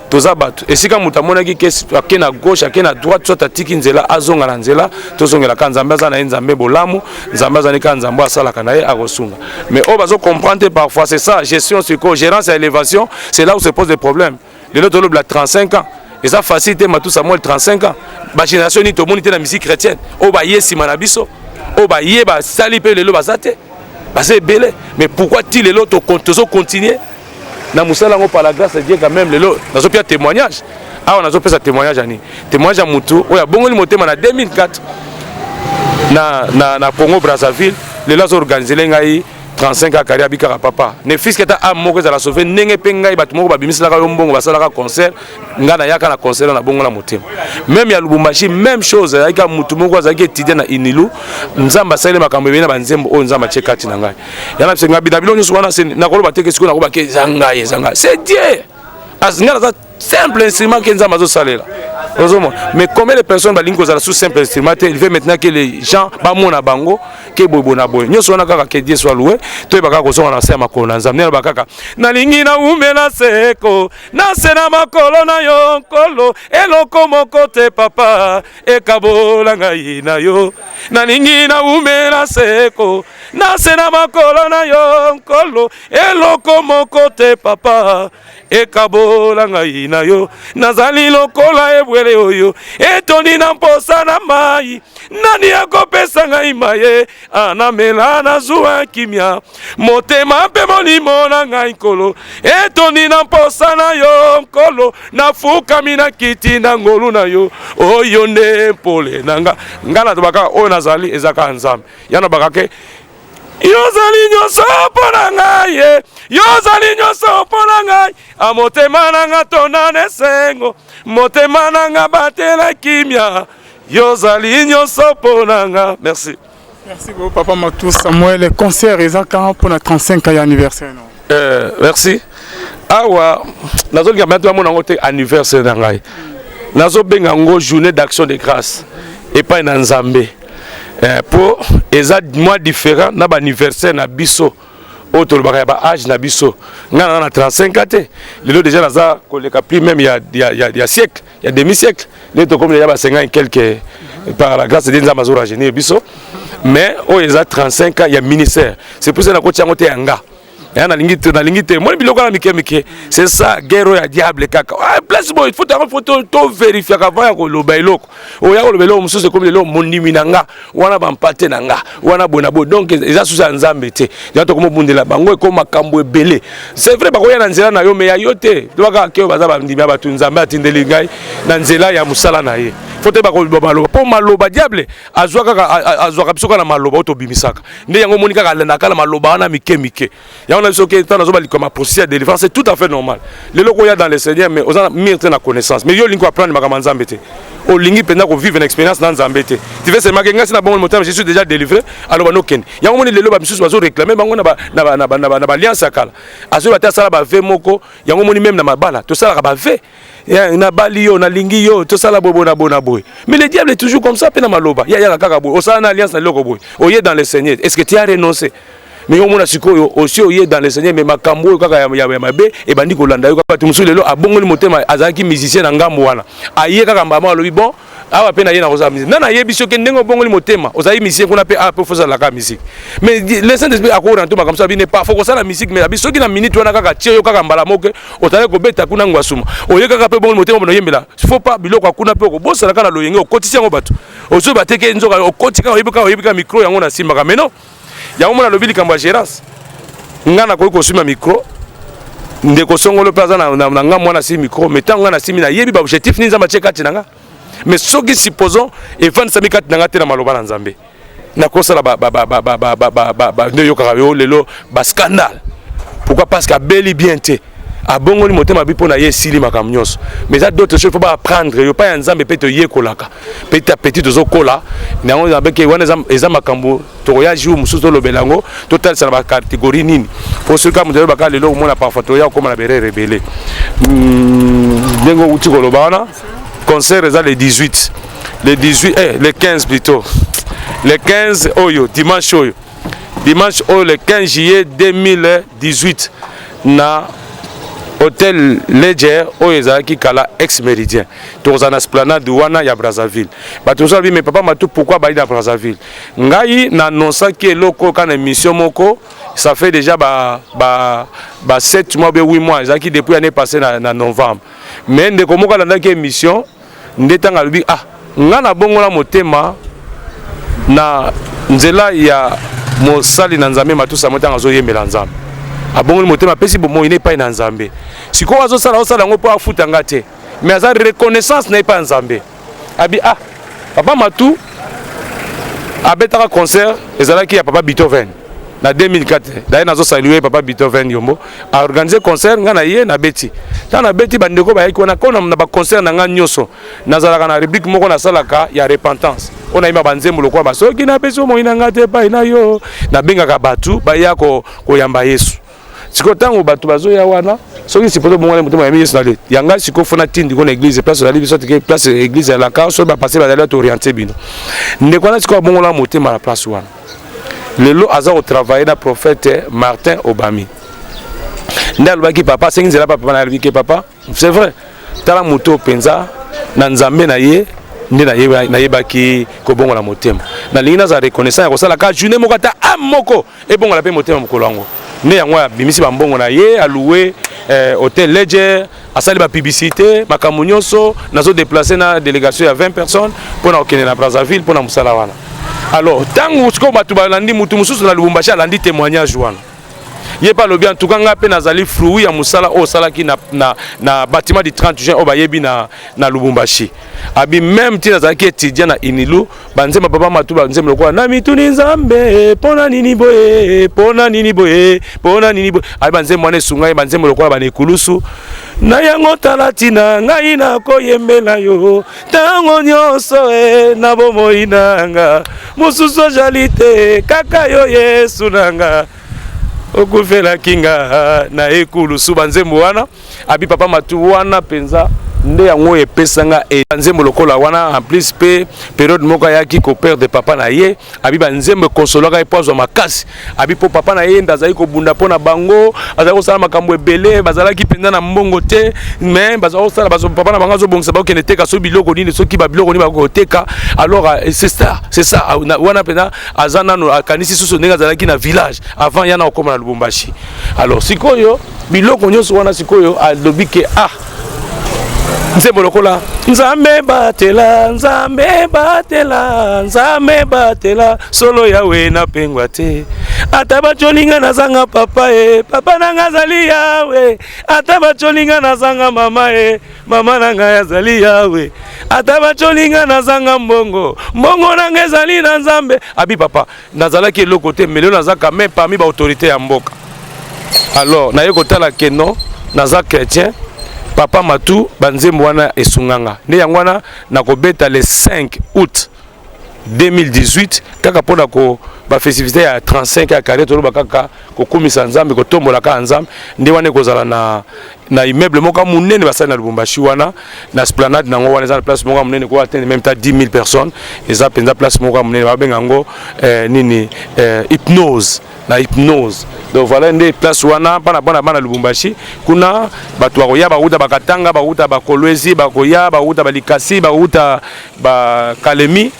S2: toza bato. Esika moto amonaki ke ake na gauche, ake na droite, soit atiki nzela, azonga na nzela. Tozongelaka Nzambe. Aza na ye Nzambe bolamu, Nzambe azali kaka Nzambe, asalaka na ye, akosunga. Mais oyo bazocomprendre te parfois, c'est ça, gestion sikoyo, gérance ya élévation, c'est là où se pose des problèmes. Lelo tolobela 35 ans, eza facile te. Matu Samuel, 35 ans, bagénération nini tomoni te na musique chrétienne oyo baye nsima na biso, oyo baye basali mpe lelo baza te, baza ebele. Mais pourquoi ti lelo tozocontinue na mosala yango? Par la grâce de Dieu quand même, lelo nazopia témoignage awa. Nazopesa témoignage ya nini? Témoignage ya mutu oyo abongoli motema na 2004 na Congo Brazzaville. Lelo azoorganiser ngai 35 akari abikaka papa, ne fût-ce que ata âme moko ezala sauvé. Ndenge mpe ngai, bato moko babimiselaka yo mbongo, basalaka concert, ngai nayaka na concert na bongo na motema. Même ya Lubumbashi, même chose. Azalaki kaka mutu moko, azalaki étudiant na Unilu. Nzambe asaleli makambo ebele na banzembo oyo Nzambe atie kati na ngai. Yana biso ngai na biloko nyonso wana, nakoloba te ke sikoyo nakoloba ke eza ngai, eza ngai. C'est Dieu. Ngai naza simple instrument ke Nzambe azosalela. Ozomona, mais combien de personnes balingi kozala sous simple instrument te? Il veut maintenant que les gens bamona bango ke boye boye na boye nyonso wana. Kaka que Dieu soit loué. Toyeba kaka kozonga na se ya makolo na Nzambe. Nde kaka nalingi naumela seko na se na makolo na yo, Nkolo. Eloko moko te, Papa, ekabola ngai na yo. Nalingi naumela seko na se na makolo na yo, Nkolo. Eloko moko te, Papa, ekabola ngai na yo. Nazali lokola ebwele oyo etondi na mposa na mai. Nani akopesa ngai maye anamela, nazwa kimia motema mpe molimo na ngai? Nkolo, etondi na mposa na yo. Nkolo, nafukami na kiti na ngolu na yo. Oyo nde mpole na nga. Nga natobaka oyo nazali eza kaka Nzambe. Ya nabaka ke yo ozali nyonso mpo na ngai ye, yo ozali nyonso mpo na ngai. A motema na nga tonda na esengo, motema na nga batela kimia. Yo ozali nyonso mpo na nga. Merci.
S1: Merci beaucoup, Papa Matou Samuel. Concert eza quand pour la 35 ans anniversaire, non?
S2: Merci. Awa nazolinga bato bamona yango te anniversaire na ngai. Nazobenga yango journée d'action de grâce epai na Nzambe, mpo eza mwa différent na baanniversaire na biso oyo tolobaka ya baage na biso. Ngai naza na 35 ans te lelo, déjà naza koleka plus même ya siècle, ya demi siècle. Nde tokomi déjà ba 50 quelque, par la grâce de Nzambe azorajeunir biso. Mais oyo eza 35 ans ya ministère. C'est pour ça nakoti yango te ya nga ya nalingi te, nalingi te. Moni biloko wana mike mike, c'est ça guerre oyo ya diable. Kaka place boye, faut yango, faut tovérifiaka avant ya koloba eloko. Oya koloba eloko mosusu, ekomi lelo mondimi na nga wana, bampate na nga wana, boye na boye. Donc eza susu ya Nzambe te. Ya tokomobundela bango, ekoma makambo ebele. C'est vrai, bakoya na nzela na yo, mais ya yo te. Tobaka ke oyo baza bandimi ya bato Nzambe atindeli ngai na nzela ya mosala na ye. Faut te bakoloba maloba, mpo maloba diable azwa kaka, azwaka biso kaka na maloba oyo tobimisaka. Nde yango omoni kaka alandaka na maloba wana mike mike. Yango na biso ke ntango nazoba likoma processus ya délivrance, c'est tout à fait normal. Lelo koya dans le Seigneur, mais oza mûr te na connaissance, mais yo olingi koapprendre makambo ya Nzambe te, olingi mpenza kovivre na expérience na Nzambe te. Tu veux seulement ke ngai si na bongo motema, je suis déjà délivré. Aloba nokende yango. Moni lelo bamisusu bazoréclame bango na baalliance ya kala, azoyeba te, asala bavœux moko. Yango moni même na mabala tosalaka bavœux: nabali yo, nalingi yo, tosala boye boye na boye na boye. Mais le diable est toujours comme ça mpe na maloba. Ye ayaka kaka boye: osala na alliance na eloko boye, oye dans le Seigneur, est ce que tu as renoncé? Mais yo omona sikoyo osi oye dans le Seigneur, mais makambo oyo kaka ya mabe ebandi kolanda yo. Bato mosusu lelo abongoli motema, azalaki musicien na ngambo wana, aye kaka mbama, alobi: bon, awa mpe naye na kozala musicien. Nani ayebi soki ndenge obongoli motema, ozali musicien kuna mpe, awa mpe fozalaka musique? Mais le Saint Esprit akoranto makambo so abine pa fo kosala musique. Mais abi soki na minute wana kaka tie yo kaka mbala moko, ozali kobeta kuna ngwasuma, oye kaka mpe bongoli motema, bona oyembela. Faut pas biloko akuna mpe okobosana kaka na loyenge, okotisi yango. Bato ozoyi bateke nzoka okoti kaka, oyebi kaka, oyebi kaka micro yango nasimbaka. Mais non, yango mona alobi likambo ya gérance. Nga nakoki kosima micro, ndeko songolo mpe aza na nga mwana asimi micro, mais ntango nga nasimi, nayebi baobjectif nini Nzambe atie kati na nga. Mais soki supposons evandisami kati na nga te na maloba na Nzambe, nakosala nde oyokaka yo lelo bascandale. Pourquoi? Parce que abeli bien te, abongoli motema bi mpo na ye, esili makambo nyonso. Mais eza d'autres choses, faut baapprendre yo pa ya Nzambe mpe toyekolaka petit à petit, tozokola yango. Nzambe wana eza makambo tokoya jour mosusu tolobela yango, totalisa na bacatégorie nini. Po soki kaka moto ayebaka lelo, komona parfois toya kokóma na berere ebele. Ndenge outi koloba wana, concert eza le 18, le 18, le 15 plutôt, le 15 oyo, dimanche oyo, dimanche oyo, le 15 juillet 2018, na hôtel Ledger oyo ezalaki kala ex Méridien. Tokozala na esplanade wana ya Brazzaville. Bato mosusu balobi: mais Papa Matu, pourquoi bali na Brazzaville? Ngai naannonçaki eloko kaka na émission moko, ça fait déjà ba 7 mois, be 8 mois, ezalaki depuis année passée na novembre. Mais ndeko moko alandaki émission nde ntango alobi: ah, nga nabongola motema na nzela ya mosali na Nzambe Matusa mo. Ntango azoyembela Nzambe, abongoli motema, apesi bomoi na epai na Nzambe. Sikoyo azosala, azosala yango mpo afuta nga te, mais aza reconnaissance na epai ya Nzambe. Abi: ah, Papa Matu abetaka concert, ezalaki ya Papa Beethoven na 2004. Daye nazosalue Papa Beethoven Yombo, aorganize concert, ngai na ye nabeti. Ntango nabeti, bandeko bayaki wana. Ko na baconcert na ngai nyonso, nazalaka na rubrique moko nasalaka ya repentance, oyo nayemba banzembo lokola basoki napesi omoi na ngai te epai na yo. Nabengaka bato baya koyamba Yesu. Sikoyo ntango bato bazoya wana, soki supposé obongwana motema, yambi Yesu na yanga, sikoyo fo natindi ko na église, place ozali biso tike, place église ya laka. Soki bapase bazali, bato oriente bino. Ndeko wana sikoyo abongola motema na place wana. Lelo aza kotravaille na prophète Martin Obami. Nde alobaki, papa asengi nzela, papa na alobi ke papa, c'est vrai, tala moto mpenza na Nzambe na ye nde nayebaki kobongola motema. Nalingi nazala reconnaissant ya kosala ka journée moko, ata âme moko ebongola mpe motema mokolo yango. Nde yango abimisi bambongo na ye, alouer hôtel Ledger, asali bapublicité, makambo nyonso. Nazodéplace na délégation ya 20 personnes mpona kokende na Brazzaville mpona mosala wana. Alors ntango sikoyo bato balandi, mutu mosusu na Lubumbashi alandi témoignage wana, ye mpe alobi: en tout cas, ngai mpe nazali fruit ya mosala oyo osalaki na bâtiment du 30 juin oyo bayebi na Lubumbashi. Abi même ntina azalaki étudiant na Unilu, banzembo papa Matu, banzembo lokola na mituni Nzambe mpona nini boye, mpona nini boye, mpona nini boye, abi banzembo wana esunga ye, banzembo lokola banekulusu na yango. Tala ntina ngai nakoyembela yo ntango nyonso e na bomoi nanga, mosusu ozali te, kaka yo Yesu nanga, okufelaki nga na ekulusu. Banzembo wana, abi papa Matu wana mpenza nde yango epesanga banzembo lokola wana. En plus mpe période moko ayaki koperdre papa na ye, abi banzembo ekonsolaka ye mpo azwa makasi. Abi mpo papa na ye nde azali kobunda mpo na bango, azali kosala makambo ebele, bazalaki mpenza na mbongo te, mais bazali kosala. Papa na bango azobongisa, bakokende teka soki biloko nini, soki babiloko nini bakoteka. Alors c'est ça, c'est ça wana mpenza aza nano akanisi susu ndenge azalaki na village avant ya na kokóma na Lubumbashi. Alors sikoyo biloko nyonso wana, sikoyo alobi ke ah, nzembo lokola Nzambe batela, Nzambe batela, Nzambe batela, solo Yawe napengwa te, ata batyolinga nazanga papa e, papa na nga azali Yawe, ata batyolinga nazanga mama e, mama na ngai azali Yawe, ata batyolinga nazanga mbongo, mbongo na ngai ezali na Nzambe. Abi papa nazalaki eloko te, mais lelo naza quand même parmi baautorité ya mboka. Alors naye kotala ke non, naza chrétien. Papa Matu, banzembo wana esunganga nde yango wana nakobeta le 5 août 2018, kaka mpona ko bafestivité ya 35 ya carrière. Toloba kaka kokumisa Nzambe, kotombola kaka Nzambe. Nde wana ekozala na immeuble moko ya monene basali na Lubumbashi wana, na esplanade nango wana. Eza na place moko ya monene ko atteindre même ta 10 000 personnes. Eza mpenza place moko ya monene, babenga yango nini, hypnose, na hypnose. Donc voilà, nde place wana mpana bana bana Lubumbashi kuna. Bato bakoya, bakuta Bakatanga, bakuta Bakolwezi, bakoya bakuta Balikasi, bakuta Bakalemi.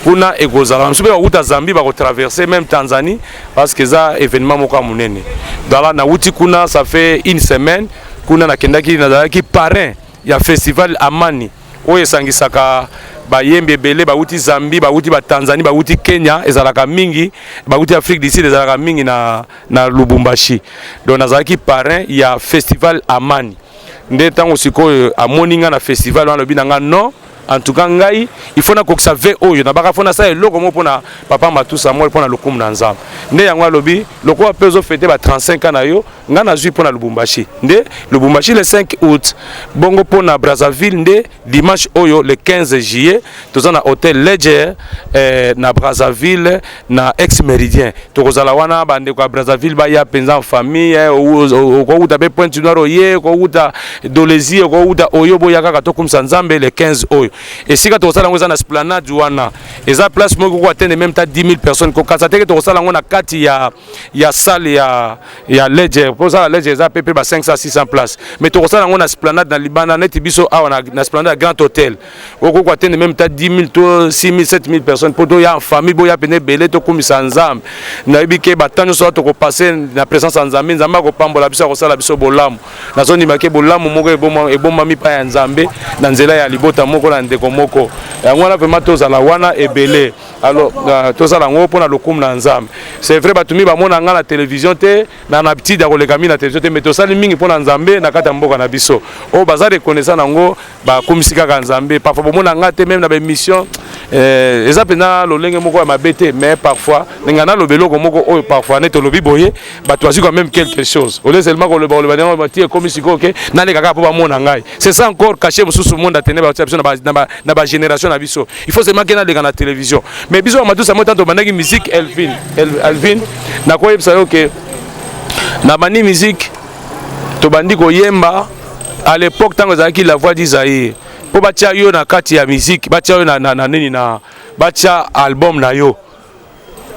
S2: Kuna ekozala mosusu mpe bakuta Zambie, bakotraverse même Tanzanie, parce que eza événement moko ya monene. Dala nauti kuna, ça fait une semaine. Kuna nakendaki, nazalaki parrain ya festival Amani oyo esangisaka bayembi ebele bauti Zambie, bauti Batanzanie, bauti Kenya, ezalaka mingi bauti Afrique du Sud, ezalaka mingi na Lubumbashi. Donc nazalaki parrain ya festival Amani. Nde ntango sikoyo amoni nga na festival wana, alobi na nga: non, en tout cas ngai il faut nakokisa vœu oyo nabaka, fo nasala eloko moko mpona papa Matu Samuel, mpona lokumu na Nzambe. Nde yango alobi: lokola mpe ozofete ba 35 ans na yo, ngai nazwi mpona Lubumbashi. Nde Lubumbashi le 5 août, bongo mpona Brazzaville nde dimanche oyo le 15 juillet, toza na hôtel Ledger na Brazzaville, na ex Méridien. Tokozala wana. Bandeko ya Brazzaville baya mpenza en famille. Okouta mpe Pointe Noire, oye okouta Dolezi, okouta oyo, boya kaka tokumisa Nzambe le 15 oyo. Esika tokosala yango eza na esplanade wana, eza place moko ko atteindre même ta 10 000 personnes. Kokasa teke tokosala yango na kati ya salle ya Ledger, mpo sala Ledger eza pe ba 500 600 place, mais tokosala yango na esplanade na libanda neti biso awa na esplanade ya Grand Hôtel. Okoki koatteindre même ta 10 000 to 6 000 7 000 personnes, mpo toya en famille, boya pene ebele, tokumisa Nzambe. Nayebi ke batan nyonso tokopase na présence ya Nzambe, Nzambe akopambola biso, akosala biso bolamu. Nazondima ke bolamu moko ebombami pa ya Nzambe na nzela ya libota moko na ndeko moko. Yango wana vraiment tozala wana ebele. Alors tozala yango mpona lokumu na Nzambe. C'est vrai, bato mingi bamona nga na télévision te, na habitude ya koleka mingi na télévision te, mais tosali mingi mpona Nzambe na kati ya mboka na biso. Oyo baza reconnaissant nango, bakumisi kaka Nzambe. Parfois bomona nga te même na baémission, eza mpenza lolenge moko ya mabe te, mais parfois ndenge naloba eloko moko oyo, parfois neti olobi boye, bato bazwi quand même quelque chose au lieu seulement koloba koloba ndenge bati ekomi sikoyo ke naleka kaka mpo bamona ngai. C'est ça encore caché mosusu monde atene batia biso na bagénération na biso. Il faut seulement ke naleka na télévision. Mais biso bamatusa mo, tanto obandaki musique, Elvin, Elvin, nakoyebisa yo ke Nabandi musique, tobandi koyemba. À l'époque, ntango ezalaki La Voix du Zaïre, mpo batia yo na kati ya musique, batia yo na nini, na batia album na yo,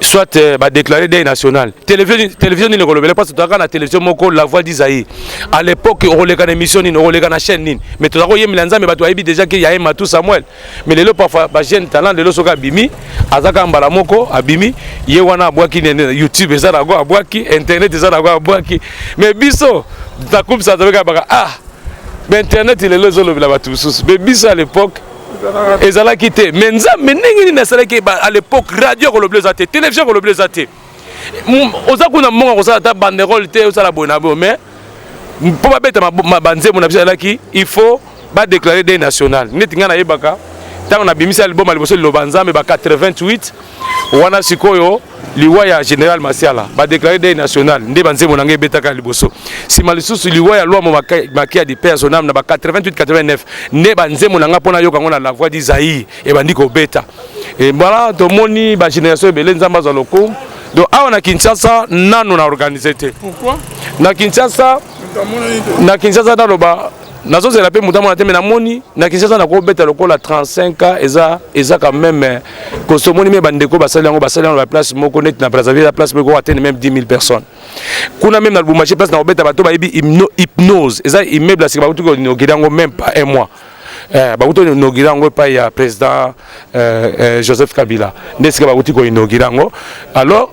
S2: soit badéclaré deuil national, télévision nini ekolobela, parce tozalaka na télévision moko, La Voix du Zaïre. À l'époque, okoleka na émission nini, okoleka na chaîne nini? Mais toza koyembela Nzambe, bato bayebi déjà ke yaye Matu Samuel. Mais lelo, parfois bajeune talent lelo, soki abimi, aza kaka mbala moko abimi, ye wana abwaki YouTube, eza nango abwaki, internet eza nango abwaki. Mais biso takumisa tobeka baka, ah, bainternet lelo ezolobela bato mosusu, mais biso à l'époque ezalaki te. Mais Nzambe ndenge nini asalaki? À l'époque, radio kolobela eza te, télévision kolobela eza te. Oza kuna, mbongo kosala ata banderole te, osala boye na boye. Mais mpo babeta banzembo na biso, ezalaki il faut badéclarer deuil national. Neti ngai nayebaka ntango nabimisi album ya liboso, Liloba Nzambe, ba 88 wana. Sikoyo liwa ya général Masiala, badéclaré deuil national, nde banzembo na ngai ebetaka liboso. Nsima lisusu liwa ya Lwamo Makiadi, paix à son âme, na ba 88 89, nde banzembo na ngai mpo nayoka yango na La Voix du Zaïre ebandi kobeta. E voilà, tomoni bagénération ebele, Nzambe azwa lokumu. Donc awa na Kinshasa, nanu na organise te.
S1: Pourquoi?
S2: Na Kinshasa, naloba nazozela mpe moto amona te. Me namoni na Kinshasa nakobeta lokola 35 ans, eza quand même koso. Omoni me bandeko basali yango, basali yango na baplace moko neti na Brazzaville, eza place moko atteindre même 10 000 personnes kuna. Même na Lubumbashi, place na kobeta, bato bayebi Hypnose, eza immeuble ya sika, bakuti koinaugurer yango même pas un mois. Bakuti koinaugurer yango epai ya président Joseph Kabila, nde esika bakuti koinaugurer yango. Alors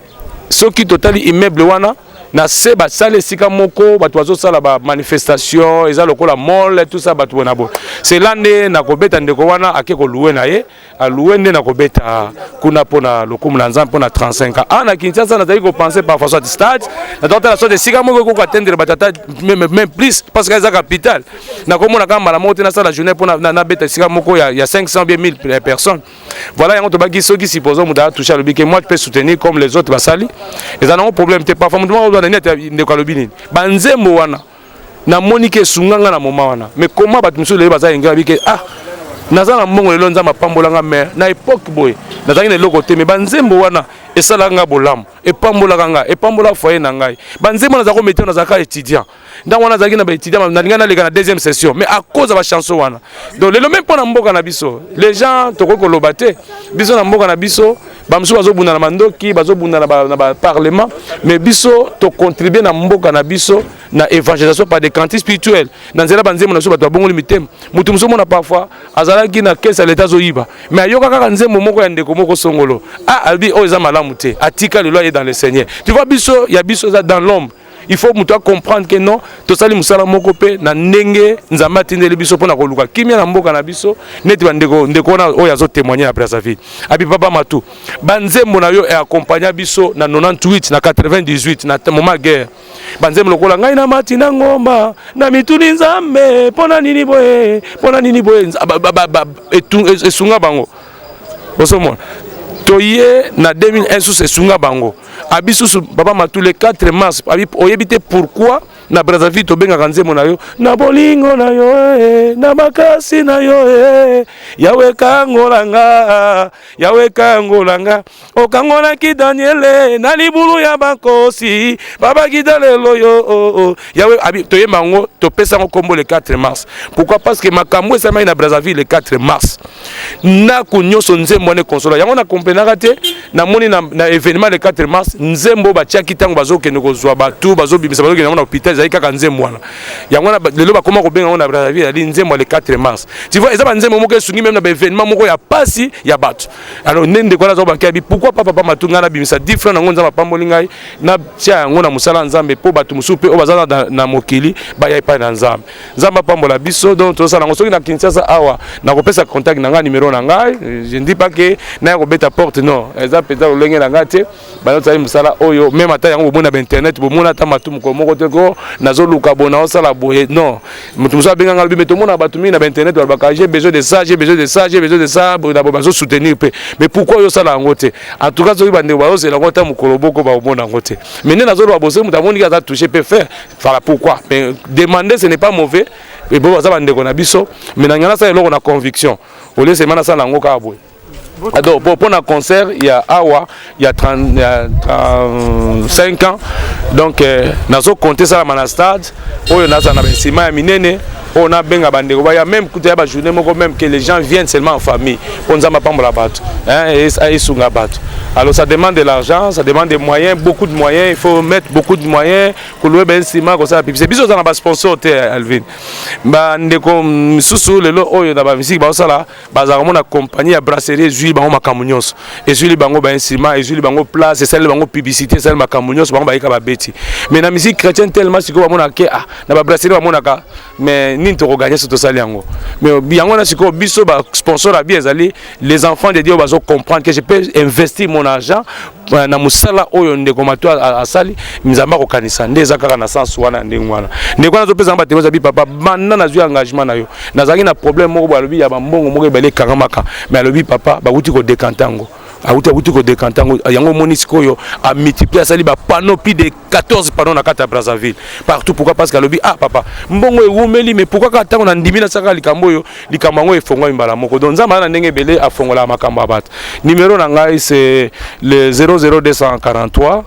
S2: soki totali immeuble wana, na se basala esika moko bato bazosala bamanifestation, eza lokola mall, tout ça, bato boye na boye. C'est là nde nakobeta. Ndeko wana ake kolouer na ye, alouer, nde nakobeta kuna mpona lokumu na Nzambe, mpona 35 ans. Na Kinshasa, nazali kopenser parfois soit stade, nazali soit esika moko ekoki atteindre bato ata même plus, parce que eza capitale. Nakomona kaka mbala moko te nasala journée mpo nabeta esika moko ya 500 bien 1000 personnes. Voilà, yango tobaki. Soki supposons moto atouche, alobi ke moi je peux soutenir comme les autres basali, eza nango problème te. Parfois moto moko ozwa nini ete ndeko alobi nini, banzembo wana namoni ke esunganga na moment wana. Mais comment bato mosusu lelo baza yenga, babi ke ah, naza na mbongo lelo, Nzambe apambolanga, mais na époque boye nazalaki na eloko te, mais banzembo wana esalaka nga bolamu, epambolaka nga, epambola foyer na ngai. Banzembo naza komete, nazalaka étudiant ntango wana, nazalaki na baétudiant, nalingai naleka na deuxième session, mais à cause ya bachanson wana. Donc lelo même mpo na mboka na biso, les gens tokoki koloba te, biso na mboka na biso, bamosusu bazobunda na mandoki, bazobunda na baparlement, mais biso tocontribue na mboka na biso na évangélisation par des cantiques spirituels, na nzela banzembo na biso, bato babongoli mitema. Moto mosusu omona parfois azalaki na caisse ya leta azoyiba, mais ayoka kaka nzembo moko ya ndeko moko songolo, ah, alobi oyo eza malamu te, atika, lelo aye dans le Seigneur. Tu vois, biso ya biso eza dans l'ombre. Il faut moto acomprendre ke non, tosali mosala moko mpe na ndenge Nzambe atindeli biso mpona koluka kimia na mboka na biso. Neti bandeko, ndeko wana oyo azotémoigne na Brazzaville, abi papa Matu, banzembo na yo eaccompagna biso na 98, na 98, na moment guerre. Banzembo lokola ngai na mati na ngomba na mituni Nzambe mpo na nini boye, mpo na nini boye, esunga bango. Bozomona, toye na 2001 susu esunga bango. Abi susu papa Matu, le 4 mars, abi oyebi te pourquoi na Brazzaville tobengaka nzembo na yo na bolingo na yo na makasi na yo Yawe kangola nga, Yawe kangola nga, okangolaki Daniele na libulu ya bankosi, babakita lelo yo oh, oh. Yawe. Abi toyemba yango, topesa yango kombo le 4 mars. Pourquoi? Parce que makambo esalamaki na Brazzaville le 4 mars, ndako nyonso nzembo wana ekonsola yango. Nakomprenaka te, namoni na événement le 4 mars, nzembo batiaki ntango bazokende kozwa bato, bazobimisa, bazokende yango na hôpital, ezali kaka nzembo wana. Yango wana lelo bakoma kobenga yango na Brazzaville ezali nzembo ya le 4 mars. Tu vois, eza banzembo moko esungi même na baévénement moko ya pasi ya bato. Alors nde ndeko wana azobanke, abi pourquoi pas papa Matu, ngai nabimisa 10 francs nango, Nzambe apamboli ngai, natia yango na mosala ya Nzambe, mpo bato mosusu mpe oyo baza na mokili baya epai na Nzambe. Nzambe apambola biso. Donc tozosala yango. Soki na Kinshasa awa, nakopesa contact na ngai, numéro na ngai. Je ne dis pas ke naya kobeta porte, non, eza mpenza lolenge na ngai te. Bazosali mosala oyo, même ata yango bomona bainternet, bomona ata Matu mokolo moko te ko nazoluka boye, naosala boye, non. Moto mosusu abenganga, alobi me tomona bato mingi na bainternet balobaka j'ai besoin de ça, j'ai besoin de ça, j'ai besoin de ça, boye na boye, bazosoutenir mpe, mais pourquoi oyo osala yango te? En tout cas, soki bandeko bazozela yango, ata mokolo moko bakomona yango te. Mais nde nazoloba bosoki moto amoniki aza touché peut faire, voilà pourquoi. Mais demander, ce n'est pas mauvais, ebo baza bandeko na biso. Mais na ngai nasala eloko na conviction, au lieu seulement nasala yango kaka boye. Donc mpo na concert ya awa ya 30, ya 35 ans, donc nazocompter esalama na stade oyo naza na bansima ya minene oyo nabenga bandeko baya, même kuta ya bajournée moko, même que les gens viennent seulement en famille, mpo Nzambe apambola bato, esunga bato. Alors ça demande de l'argent, ça demande des moyens, beaucoup de moyens. Il faut mettre beaucoup de moyens, kolouer bansima, kosala publicité. Biso oza na basponsor te, Alvin. Bandeko misusu lelo oyo na bamusike bazosala, bazalaka mona compagnie ya brasserie ezwili bango makambo nyonso, ezwili bango bainstrument, ezwili bango place, esaleli bango publicité, esaleli makambo nyonso, bango bayika babeti. Mais na musique chrétienne, tellement sikoyo bamonaka ke, ah, na babrasserie bamonaka, mais nini tokogagner so tosali yango? Mais yango wana sikoyo biso basponsor ya bi ezali les enfants de Dieu oyo bazocomprendre que je peux investir mon argent na mosala oyo ndeko Mato asali, Nzambe akokanisa. Nde eza kaka na sens wana. Ndenge wana ndeko wana azopesa nga batémoin abi: "Papa, banda nazwi engagement na yo, nazalaki na problème moko boye." Alobi ya bambongo moko ebele ekangamaka, mais alobi: "Papa, bawuti kodécanter yango, awuti kodécanter yango." Yango omoni sikoyo amultiplier, asali bapanneau, plus de 14 panneau na kati ya Brazzaville partout. Pourquoi? Parce que alobi: "Ah papa, mbongo ewumeli, mais pourquoi kaka ntango nandimi nasalaka likambo oyo, likambo yango efongwami mbala moko?" Donc Nzambe aza na ndenge ebele afongolaka makambo ya bato. Numéro na ngai, c'est le 00243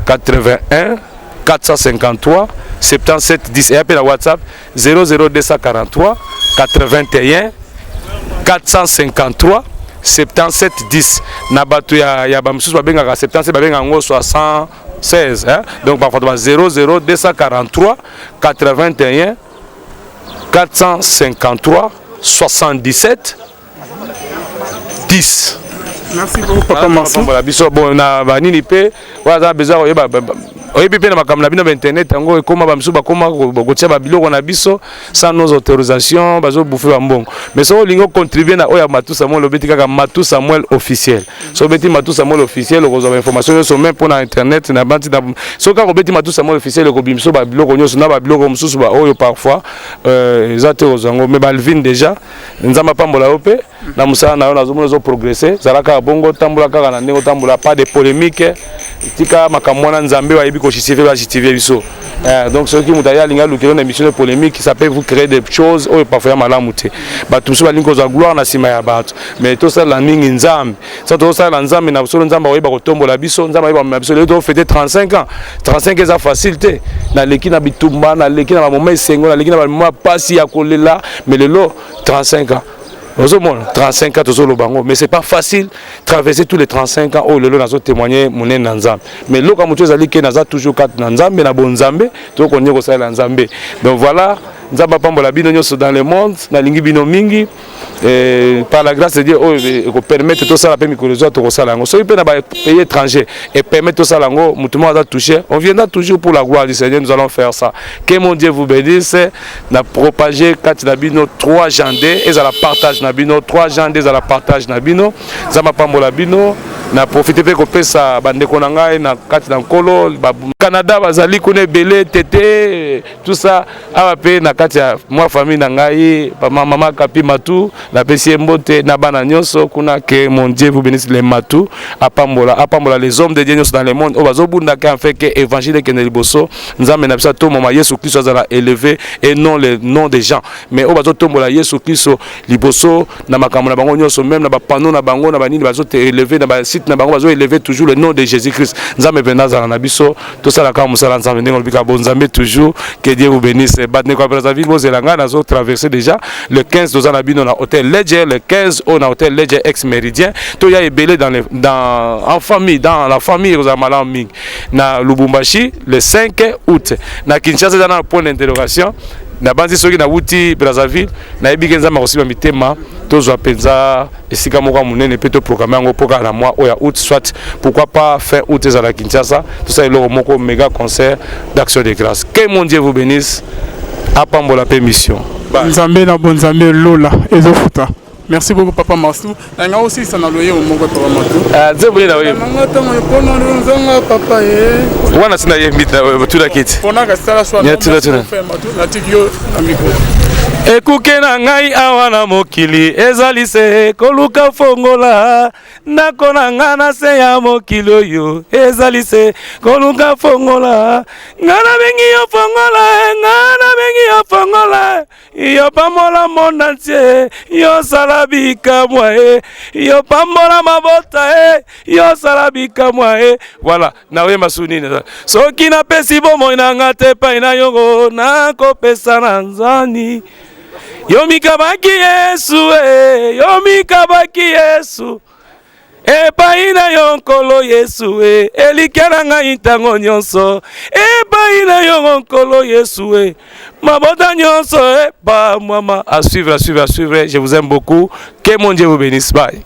S2: 81 453 77 10. Eya mpe na WhatsApp, 00243 81 453 77 10. Na bato ya bamosusu babengaka 77, babengaka yango 76, hein? Donc parfois ba 00243 81 453 77 10.
S1: Merci beaucoup, papa Marceau.
S2: Biso bon na banini mpe oyo aza besoin koyeba, oyebi mpe na makambo na bino bainternet, yango ekóma bamisusu bakóma kotia babiloko na biso sans nos autorisations, bazobouffer bambongo. Mais soki olingi ocontribuer na oyo ya Matu Samuel, obeti kaka Matu Samuel officiel. Soki obeti Matu Samuel officiel, okozwa bainformation nyonso, même mpo na internet na banti. Soki kaka obeti Matu Samuel officiel, ekobimisa babiloko nyonso na babiloko mosusu oyo parfois eza te kozwa yango. Mais Balvin, déjà Nzambe apambola yo mpe na mosala na yo. Nazomona ozoprogresser. Zala kaka bongo, tambola kaka na ndenge otambola, pas de polémique. Tika makambo wana, Nzambe ayebi kojustifier, bajustifier biso. Donc soki moto aye alingi alukela na émission de polémique, ça peut vous créer des choses oyo parfois ya malamu te. Bato mosusu balingi kozwa gloire na nsima ya bato, mais tosalela mingi Nzambe. So tozosalela Nzambe na solo, Nzambe akoyeba kotombola biso, Nzambe ayeba komema biso. Lelo tofêter 35 ans. 35 eza facile te. Naleki na bitumba, naleki na bamoments esengo, naleki na bamoments pasi ya kolela, mais lelo 35 ans ozomona, 35 ans tozoloba yango, mais c'est pas facile traverser tous les 35 ans oyo lelo nazotémoigner monene na Nzambe. Mais eloko ya motu ezali ke naza toujours kati na Nzambe, na bonzambe, tokokonye kosalela Nzambe. Donc voilà, Nzambe apambola bino nyonso dans le monde. Nalingi bino mingi. Par la grâce de Dieu, oyo ekopermettre tosala mpe mikolo ezwa, tokosala yango. Soki mpe na bapays étranger epermettre tosala yango, motu moko aza touché, on viendra toujours. Pour la gloire du Seigneur, nous allons faire ça. Que mon Dieu vous bénisse. Na propager kati na bino 3 janvier ezala partage na bino, 3 janvier ezala partage na bino. Nzambe apambola bino. Na profite mpe kopesa bandeko na ngai na kati na Nkolo, Canada bazali kuna ebele, tete, tout ça. Awa mpe na kati ya mwa famille na ngai, mama Kapi Matu, napesi ye mbote na bana nyonso kuna. Que mon Dieu vous bénisse, les Matu. Apambola, apambola les hommes de Dieu nyonso dans le monde oyo bazobundaka afin que évangile ekende liboso. Nzambe na biso atomoma, Yesu Kristo azala élevé et non le nom des gens, mais oyo bazotombola Yesu Kristo liboso na makambo na bango nyonso, même na bapanneau na bango, na banini bazoélever, na basite na bango, bazoélever toujours le nom de Jésus Christ. Nzambe mpenza azala na biso, tosalaka mosala Nzambe ndenge olobika bonzambe toujours. Que Dieu vous bénisse. Bandeko ya Brazzaville, bozela ngai, nazotraverser déjà. Le 15 toza na bino na hôtel Ledger, le 15 oyo na hôtel Ledger ex Méridien. Toya ebele dans en famille, dans la famille, kozala malamu mingi. Na Lubumbashi le 5 août, na Kinshasa eza na point d'interrogation. Nabanzi soki nawuti Brazzaville, nayebi ke Nzambe akosimba mitema, tozwa mpenza esika moko ya monene mpe toprogrammer yango mpo kaka na mois oyo ya août, soit pourquoi pas fin août, ezala Kinshasa, tosala eloko moko, méga concert d'action de grâce. Que mon Dieu vous bénisse, apambola mpe mission.
S1: Nzambe na bonzambe, lola ezofuta. Merci beaucoup, papa Masu. Nanga osilisa na loyembo moko, papa Matu.
S2: Nzembo nini na oyembo?
S1: Nanga ntango epona nzanga papa ye.
S2: Wana sina yembi, tunaki ti.
S1: Mpona kasala.
S2: Nya, tuna, tuna.
S1: Natiki yo na micro.
S2: Ekuke na ngai awa na mokili ezali se koluka fongola. Ndako na ngai na se ya mokili oyo ezali se koluka fongola. Ngai nabengi yo fongola, ngai nabengi yo fongola. Yo pambola monde entier, yo sala bikamwa e, yo pambola mabota e, yo sala bikamwa e. Voilà, nakoyemba su nini? Soki napesi bomoi na nga te epai na yo, nakopesa na nzani. Yo mikabaki Yesu e, yo mikabaki Yesu epai na yo Nkolo Yesu e, elikya na ngai ntango nyonso epai na yo Nkolo Yesu e, mabota nyonso epamwama. À suivre, à suivre, à suivre. Je vous aime beaucoup, que mon Dieu vous bénisse. Bye.